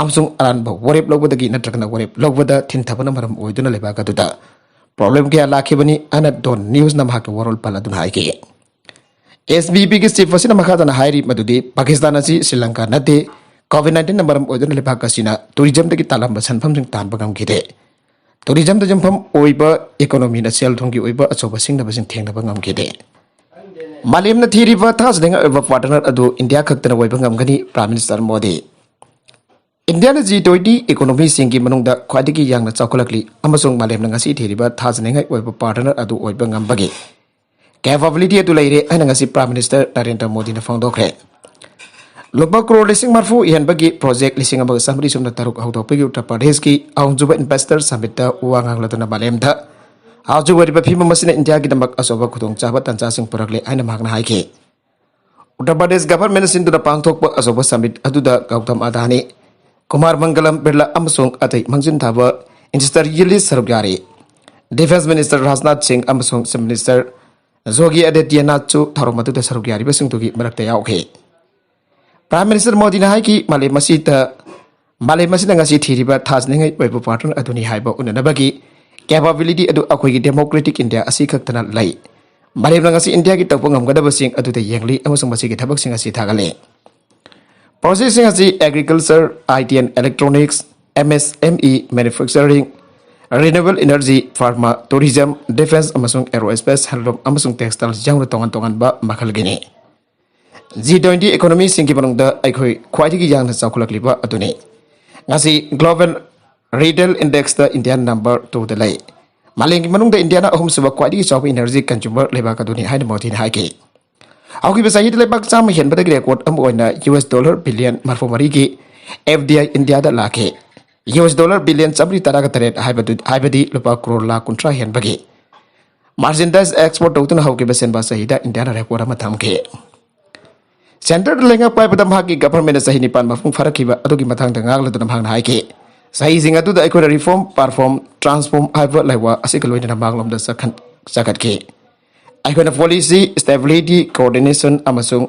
ꯑꯃꯁꯨꯡ ꯑꯔꯥꯟꯕ ꯋꯥꯔꯦꯞ ꯂꯧꯕꯗꯒꯤ ꯅꯠꯇ꯭ꯔꯒꯅ ꯋꯥꯔꯦꯞ ꯂꯧꯕꯗ ꯊꯤꯟꯊꯕꯅ ꯃꯔꯝ ꯑꯣꯏꯗꯨꯅ ꯂꯩꯕꯥꯛ ꯑꯗꯨꯗ ꯄ꯭ꯔꯣꯕ꯭ꯂꯦꯝ ꯀꯌꯥ ꯂꯥꯛꯈꯤꯕꯅꯤ ꯍꯥꯏꯅ ꯗꯣꯟ ꯅ꯭ꯌꯨꯁꯅ ꯃꯍꯥꯛꯀꯤ ꯋꯥꯔꯣꯜ ꯄꯜ ꯑꯗꯨꯅ ꯍꯥꯏꯈꯤ꯫ ꯑꯦꯁ ꯕꯤ ꯄꯤꯒꯤ ꯆꯤꯐ ꯑꯁꯤꯅ ꯃꯈꯥ ꯇꯥꯅ ꯍꯥꯏꯔꯤ ꯃꯗꯨꯗꯤ ꯄꯥꯀꯤꯁꯇꯥꯟ ꯑꯁꯤ ꯁ꯭ꯔꯤ ꯂꯪꯀꯥ ꯅꯠꯇꯦ, ꯀꯣꯚꯤꯗ ꯅꯥꯏꯟꯇꯤꯟꯅ ꯃꯔꯝ ꯑꯣꯏꯗꯨꯅ ꯂꯩꯕꯥꯛ ꯑꯁꯤꯅ ꯇꯨꯔꯤꯖꯝꯗꯒꯤ ꯇꯥꯜꯂꯝꯕ ꯁꯦꯟꯐꯝꯁꯤꯡ ꯇꯥꯟꯕ ꯉꯝꯈꯤꯗꯦ꯫ ꯇꯨꯔꯤꯖꯝꯗ ꯌꯨꯝꯐꯝ ꯑꯣꯏꯕ ꯏꯀꯣꯅꯣꯃꯤꯅ ꯁꯦꯜ ꯊꯨꯝꯒꯤ ꯑꯣꯏꯕ ꯑꯆꯧꯕ ꯁꯤꯡꯅꯕꯁꯤꯡ ꯊꯦꯡꯅꯕ ꯉꯝꯈꯤꯗꯦ꯫ ꯃꯥꯂꯦꯝꯅ ꯊꯤꯔꯤꯕ ꯊꯥꯖꯅꯤꯡꯉꯥꯏ ꯑꯣꯏꯕ ꯄꯥꯔꯠꯅꯔ ꯑꯗꯨ ꯏꯟꯗꯤꯌꯥ ꯈꯛꯇꯅ ꯑꯣꯏꯕ ꯉꯝꯒꯅꯤ, ꯄ꯭ꯔꯥꯏꯝ ꯃꯤꯅꯤꯁꯇꯔ ꯃꯣꯗꯤ꯫ ꯏꯟꯗꯤꯌꯥꯅ ꯖꯤ ꯇ꯭ꯋꯦꯟꯇꯤ ꯏꯀꯣꯅꯣꯃꯤꯁꯤꯡꯒꯤ ꯃꯅꯨꯡꯗ ꯈ꯭ꯋꯥꯏꯗꯒꯤ ꯌꯥꯡꯅ ꯆꯥꯎꯈꯠꯂꯛꯂꯤ ꯑꯃꯁꯨꯡ ꯃꯥꯂꯦꯝꯅ ꯉꯁꯤ ꯊꯤꯔꯤꯕ ꯊꯥꯖꯅꯤꯡꯉꯥꯏ ꯑꯣꯏꯕ ꯄꯥꯔꯠꯅꯔ ꯑꯗꯨ ꯑꯣꯏꯕ ꯉꯝꯕꯒꯤ ꯀꯦꯄꯥꯕꯤꯂꯤꯇꯤ ꯑꯗꯨ ꯂꯩꯔꯦ ꯍꯥꯏꯅ ꯉꯁꯤ ꯄ꯭ꯔꯥꯏꯝ ꯃꯤꯅꯤꯁꯇꯔ ꯅꯔꯦꯟꯗ꯭ꯔ ꯃꯣꯗꯤꯅ ꯐꯣꯡꯗꯣꯛꯈ꯭ꯔꯦ꯫ ꯂꯨꯄꯥ ꯀ꯭ꯔꯣꯔ ꯂꯤꯁꯤꯡ ꯃꯔꯤꯐꯨ ꯍꯦꯟꯕꯒꯤ ꯄ꯭ꯔꯣꯖꯦꯛ ꯂꯤꯁꯤꯡ ꯑꯃꯒ ꯆꯥꯃꯔꯤ ꯁꯨꯞꯅ ꯇꯔꯨꯛ ꯍꯧꯗꯣꯛꯄꯒꯤ ꯎꯠꯇꯔ ꯄ꯭ꯔꯗꯦꯁꯀꯤ ꯑꯍꯨꯝꯁꯨꯕ ꯏꯟꯚꯦꯁꯇꯔ ꯁꯃꯤꯠꯇ ꯋꯥ ꯉꯥꯡꯂꯗꯨꯅ ꯃꯥꯂꯦꯝꯗ ꯍꯧꯖꯤꯛ ꯑꯣꯏꯔꯤꯕ ꯐꯤꯕꯝ ꯑꯁꯤꯅ ꯏꯟꯗꯤꯌꯥꯒꯤꯗꯃꯛ ꯑꯆꯧꯕ ꯈꯨꯗꯣꯡꯆꯥꯕ ꯇꯥꯟꯖꯥꯁꯤꯡ ꯄꯨꯔꯛꯂꯦ ꯍꯥꯏꯅ ꯃꯍꯥꯛꯅ ꯍꯥꯏꯈꯤ꯫ ꯎꯠꯇꯔ ꯄ꯭ꯔꯗꯦꯁ ꯒꯚꯔꯟꯃꯦꯟꯠꯅ ꯁꯤꯟꯗꯨꯅ ꯄꯥꯡꯊꯣꯛꯄ ꯑꯆꯧꯕ ꯁꯃꯤꯠ ꯑꯗꯨꯗ ꯒꯧꯇꯝ ꯑꯗꯥꯅꯤ, ꯀꯨꯃꯥꯔ ꯃꯪꯒꯂꯝ ꯕꯤꯔꯂꯥ ꯑꯃꯁꯨꯡ ꯑꯇꯩ ꯃꯥꯡꯖꯤꯟ ꯊꯥꯕ ꯏꯟꯚꯦꯁꯇꯔ ꯌꯦꯜꯂꯤ ꯁꯔꯨꯛ ꯌꯥꯔꯤ꯫ ꯗꯤꯐꯦꯟꯁ ꯃꯤꯅꯤꯁꯇꯔ ꯔꯥꯖꯅꯥꯊ ꯁꯤꯡ ꯑꯃꯁꯨꯡ ꯆꯤꯐ ꯃꯤꯅꯤꯁꯇꯔ ꯖꯣꯒꯤ ꯑꯥꯗꯤꯇ꯭ꯌꯅꯥꯊꯁꯨ ꯊꯧꯔꯝ ꯑꯗꯨꯗ ꯁꯔꯨꯛ ꯌꯥꯔꯤꯕꯁꯤꯡꯗꯨꯒꯤ ꯃꯔꯛꯇ ꯌꯥꯎꯈꯤ꯫ ꯄ꯭ꯔꯥꯏꯝ ꯃꯤꯅꯤꯁꯇꯔ ꯃꯣꯗꯤꯅ ꯍꯥꯏꯈꯤ, ꯃꯥꯂꯦꯝ ꯑꯁꯤꯗ, ꯃꯥꯂꯦꯝ ꯑꯁꯤꯅ ꯉꯁꯤ ꯊꯤꯔꯤꯕ ꯊꯥꯖꯅꯤꯡꯉꯥꯏ ꯑꯣꯏꯕ ꯄꯥꯔꯠꯅꯔ ꯑꯗꯨꯅꯤ ꯍꯥꯏꯕ ꯎꯅꯅꯕꯒꯤ ꯀꯦꯄꯥꯕꯤꯂꯤꯇꯤ ꯑꯗꯨ ꯑꯩꯈꯣꯏꯒꯤ ꯗꯦꯃꯣꯀ꯭ꯔꯦꯇꯤꯛ ꯏꯟꯗꯤꯌꯥ ꯑꯁꯤ ꯈꯛꯇꯅ ꯂꯩ꯫ ꯃꯥꯂꯦꯝꯅ ꯉꯁꯤ ꯏꯟꯗꯤꯌꯥꯒꯤ ꯇꯧꯕ ꯉꯝꯒꯗꯕꯁꯤꯡ ꯑꯗꯨꯗ ꯌꯦꯡꯂꯤ ꯑꯃꯁꯨꯡ ꯃꯁꯤꯒꯤ ꯊꯕꯛꯁꯤꯡ ꯑꯁꯤ ꯊꯥꯒꯠꯂꯤ꯫ ꯄ꯭ꯔꯣꯖꯦꯛꯁꯤꯡ ꯑꯁꯤ agriculture, I T and electronics, M S M E, manufacturing, renewable energy, pharma, tourism, defence ꯑꯃꯁꯨꯡ ꯑꯦꯔꯣꯁ꯭ꯄꯦꯁ, ꯍꯦꯟꯂꯨꯝ ꯑꯃꯁꯨꯡ ꯇꯦꯛꯁꯇꯥꯏꯜꯁ ꯌꯥꯎꯅ ꯇꯣꯉꯥꯟ ꯇꯣꯉꯥꯟꯕ ꯃꯈꯜꯒꯤꯅꯤ꯫ ꯖꯤ ꯇ꯭ꯋꯦꯟꯇꯤ ꯏꯀꯣꯅꯣꯃꯤꯁꯤꯡꯒꯤ ꯃꯅꯨꯡꯗ ꯑꯩꯈꯣꯏ ꯈ꯭ꯋꯥꯏꯗꯒꯤ ꯌꯥꯡꯅ ꯆꯥꯎꯈꯠꯂꯛꯂꯤꯕ ꯑꯗꯨꯅꯤ꯫ ꯉꯁꯤ global retail indexed India number ꯇꯨꯗ ꯂꯩ꯫ ꯃꯥꯂꯦꯝꯒꯤ ꯃꯅꯨꯡꯗ ꯏꯟꯗꯤꯌꯥꯅ ꯑꯍꯨꯝꯁꯨꯕ ꯈ꯭ꯋꯥꯏꯗꯒꯤ ꯆꯥꯎꯕ ꯏꯅꯔꯖꯤ ꯀꯟꯖꯨꯃꯔ ꯂꯩꯕꯥꯛ ꯑꯗꯨꯅꯤ ꯍꯥꯏꯅ ꯃꯣꯗꯤꯅ ꯍꯥꯏꯈꯤ꯫ ꯍꯧꯈꯤꯕ ꯆꯍꯤꯗ ꯂꯩꯕꯥꯛ ꯆꯥꯝꯃ ꯍꯦꯟꯕꯗꯒꯤ ꯔꯦꯀꯣꯔꯗ ꯑꯃ ꯑꯣꯏꯅ ꯌꯨ ꯑꯦꯁ ꯗꯣꯂꯔ ꯕꯤꯂꯤꯌꯟ ꯃꯔꯤꯐꯨ ꯃꯔꯤꯒꯤ ꯑꯦꯐ ꯗꯤ ꯑꯥꯏ ꯏꯟꯗꯤꯌꯥꯗ ꯂꯥꯛꯈꯤ꯫ ꯌꯨ ꯑꯦꯁ ꯗꯣꯂꯔ ꯕꯤꯂꯤꯌꯟ ꯆꯥꯃꯔꯤ ꯇꯔꯥꯒ ꯇꯔꯦꯠ ꯍꯥꯏꯕꯗꯨ, ꯍꯥꯏꯕꯗꯤ ꯂꯨꯄꯥ ꯀ꯭ꯔꯣꯔ ꯂꯥꯈ ꯀꯨꯟꯊ꯭ꯔꯥ ꯍꯦꯟꯕꯒꯤ ꯃꯥꯔꯆꯦꯟꯗꯥꯏꯁ ꯑꯦꯛꯁꯄꯣꯔꯠ ꯇꯧꯗꯨꯅ ꯍꯧꯈꯤꯕ ꯁꯦꯟꯕꯥ ꯆꯍꯤꯗ ꯏꯟꯗꯤꯌꯥꯅ ꯔꯦꯀꯣꯔꯗ ꯑꯃ ꯊꯝꯈꯤ꯫ ꯁꯦꯟꯇꯔꯗ ꯂꯩꯉꯥꯛ ꯄꯥꯏꯕꯗ ꯃꯍꯥꯛꯀꯤ ꯒꯚꯔꯟꯃꯦꯟꯠꯅ ꯆꯍꯤ ꯅꯤꯄꯥꯟ ꯃꯄꯨꯡ ꯐꯥꯔꯛꯈꯤꯕ ꯑꯗꯨꯒꯤ ꯃꯇꯥꯡꯗ ꯉꯥꯡꯂꯗꯨꯅ ꯃꯍꯥꯛꯅ ꯍꯥꯏꯈꯤ, ꯆꯍꯤꯁꯤꯡ ꯑꯗꯨꯗ ꯑꯩꯈꯣꯏꯅ ꯔꯤꯐꯣꯔꯝ, ꯄꯔꯐꯣꯔꯝ, ꯇ꯭ꯔꯥꯟꯁꯐꯣꯔꯝ ꯍꯥꯏꯕ ꯂꯩꯋꯥ ꯑꯁꯤꯒ ꯂꯣꯏꯅꯅ ꯃꯥꯡꯂꯣꯝꯗ ꯆꯈꯟ-, ꯆꯈꯠꯈꯤ꯫ ꯑꯩꯈꯣꯏꯅ ꯄꯣꯂꯤꯁꯤ, ꯁ꯭ꯇꯦꯕꯤꯂꯤꯇꯤ, ꯀꯣꯑꯣꯔꯗꯤꯅꯦꯁꯟ ꯑꯃꯁꯨꯡ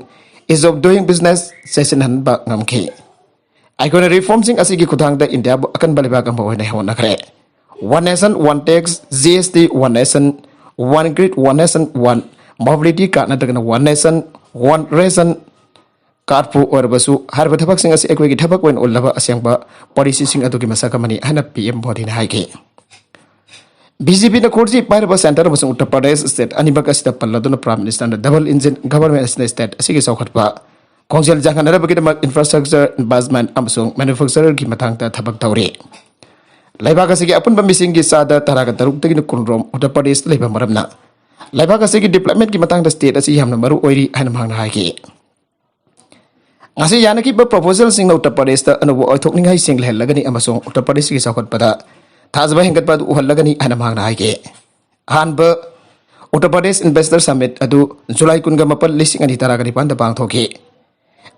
ꯏꯖ ꯑꯣꯐ ꯗꯨꯌꯤꯡ ꯕꯤꯖꯤꯅꯦꯁ ꯆꯦꯠꯁꯤꯟꯍꯟꯕ ꯉꯝꯈꯤ꯫ ꯑꯩꯈꯣꯏꯅ ꯔꯤꯐꯣꯔꯝꯁꯤꯡ ꯑꯁꯤꯒꯤ ꯈꯨꯠꯊꯥꯡꯗ ꯏꯟꯗꯤꯌꯥꯕꯨ ꯑꯀꯟꯕ ꯂꯩꯕꯥꯛ ꯑꯃ ꯑꯣꯏꯅ ꯍꯣꯠꯅꯈ꯭ꯔꯦ꯫ One nation, one tax, G S T, one nation, one grid, one nation, one mobility card ꯅꯠꯇ꯭ꯔꯒꯅ ꯋꯥꯟ ꯅꯦꯁꯟ ꯋꯥꯟ ꯔꯦꯁꯟ ꯀꯥꯔꯗꯄꯨ ꯑꯣꯏꯔꯕꯁꯨ, ꯍꯥꯏꯔꯤꯕ ꯊꯕꯛꯁꯤꯡ ꯑꯁꯤ ꯑꯩꯈꯣꯏꯒꯤ ꯊꯕꯛ ꯑꯣꯏꯅ ꯎꯠꯂꯕ ꯑꯁꯦꯡꯕ ꯄꯣꯂꯤꯁꯤꯁꯤꯡ ꯑꯗꯨꯒꯤ ꯃꯁꯛ ꯑꯃꯅꯤ ꯍꯥꯏꯅ ꯄꯤ ꯑꯦꯝ ꯃꯣꯗꯤꯅ ꯍꯥꯏꯈꯤ꯫ ꯕꯤ ꯖꯦ ꯄꯤꯅ ꯈꯨꯔꯖꯤ ꯄꯥꯏꯔꯤꯕ ꯁꯦꯟꯇꯔ ꯑꯃꯁꯨꯡ ꯎꯠꯇꯔ ꯄ꯭ꯔꯗꯦꯁ ꯁ꯭ꯇꯦꯠ ꯑꯅꯤꯃꯛ ꯑꯁꯤꯗ ꯄꯜꯂꯗꯨꯅ ꯄ꯭ꯔꯥꯏꯝ ꯃꯤꯅꯤꯁꯇꯔꯅ ꯗꯕꯜ ꯏꯟꯖꯤꯟ ꯒꯚꯔꯟꯃꯦꯟ ꯑꯁꯤꯅ ꯁ꯭ꯇꯦꯠ ꯑꯁꯤꯒꯤ ꯆꯥꯎꯈꯠꯄ ꯈꯣꯡꯖꯦꯜ ꯌꯥꯡꯈꯠꯅꯅꯕꯒꯤꯗꯃꯛ ꯏꯟꯐ꯭ꯔꯥꯁ꯭ꯇ꯭ꯔꯛꯆꯔ, ꯏꯟꯚꯦꯁ꯭ꯠꯃꯦꯟꯠ ꯑꯃꯁꯨꯡ ꯃꯦꯅꯨꯐꯦꯛꯆꯔꯒꯤ ꯃꯇꯥꯡꯗ ꯊꯕꯛ ꯇꯧꯔꯤ꯫ ꯂꯩꯕꯥꯛ ꯑꯁꯤꯒꯤ ꯑꯄꯨꯟꯕ ꯃꯤꯁꯤꯡꯒꯤ ꯆꯥꯗ ꯇꯔꯥꯒ ꯇꯔꯨꯛꯇꯒꯤꯅ ꯀꯨꯟꯔꯣꯝ ꯎꯠꯇꯔ ꯄ꯭ꯔꯗꯦꯁꯇ ꯂꯩꯕ ꯃꯔꯝꯅ ꯂꯩꯕꯥꯛ ꯑꯁꯤꯒꯤ ꯗꯤꯕꯂꯞꯃꯦꯟꯠꯀꯤ ꯃꯇꯥꯡꯗ ꯁ꯭ꯇꯦꯠ ꯑꯁꯤ ꯌꯥꯝꯅ ꯃꯔꯨ ꯑꯣꯏꯔꯤ ꯍꯥꯏꯅ ꯃꯍꯥꯛꯅ ꯍꯥꯏꯈꯤ꯫ ꯉꯁꯤ ꯌꯥꯅꯈꯤꯕ ꯄ꯭ꯔꯣꯄꯣꯖꯦꯜꯁꯤꯡꯅ ꯎꯠꯇꯔ ꯄ꯭ꯔꯗꯦꯁꯇ ꯑꯅꯧꯕ ꯑꯣꯏꯊꯣꯛꯅꯤꯡꯉꯥꯏꯁꯤꯡ ꯂꯩꯍꯜꯂꯒꯅꯤ ꯑꯃꯁꯨꯡ ꯎꯠꯇꯔ ꯄ꯭ꯔꯗꯦꯁꯀꯤ ꯆꯥꯎꯈꯠꯄꯗ ꯊꯥꯖꯕ ꯍꯦꯟꯒꯠꯄ ꯑꯗꯨ ꯎꯍꯜꯂꯒꯅꯤ ꯍꯥꯏꯅ ꯃꯍꯥꯛꯅ ꯍꯥꯏꯈꯤ꯫ ꯑꯍꯥꯟꯕ ꯎꯠꯇꯔ ꯄ꯭ꯔꯗꯦꯁ ꯏꯟꯚꯦꯁꯇꯔ ꯁꯃꯤꯠ ꯑꯗꯨ ꯖꯨꯂꯥꯏ ꯀꯨꯟꯒ ꯃꯥꯄꯟ, ꯂꯤꯁꯤꯡ ꯑꯅꯤ ꯇꯔꯥꯒ ꯅꯤꯄꯥꯟꯗ ꯄꯥꯡꯊꯣꯛꯈꯤ꯫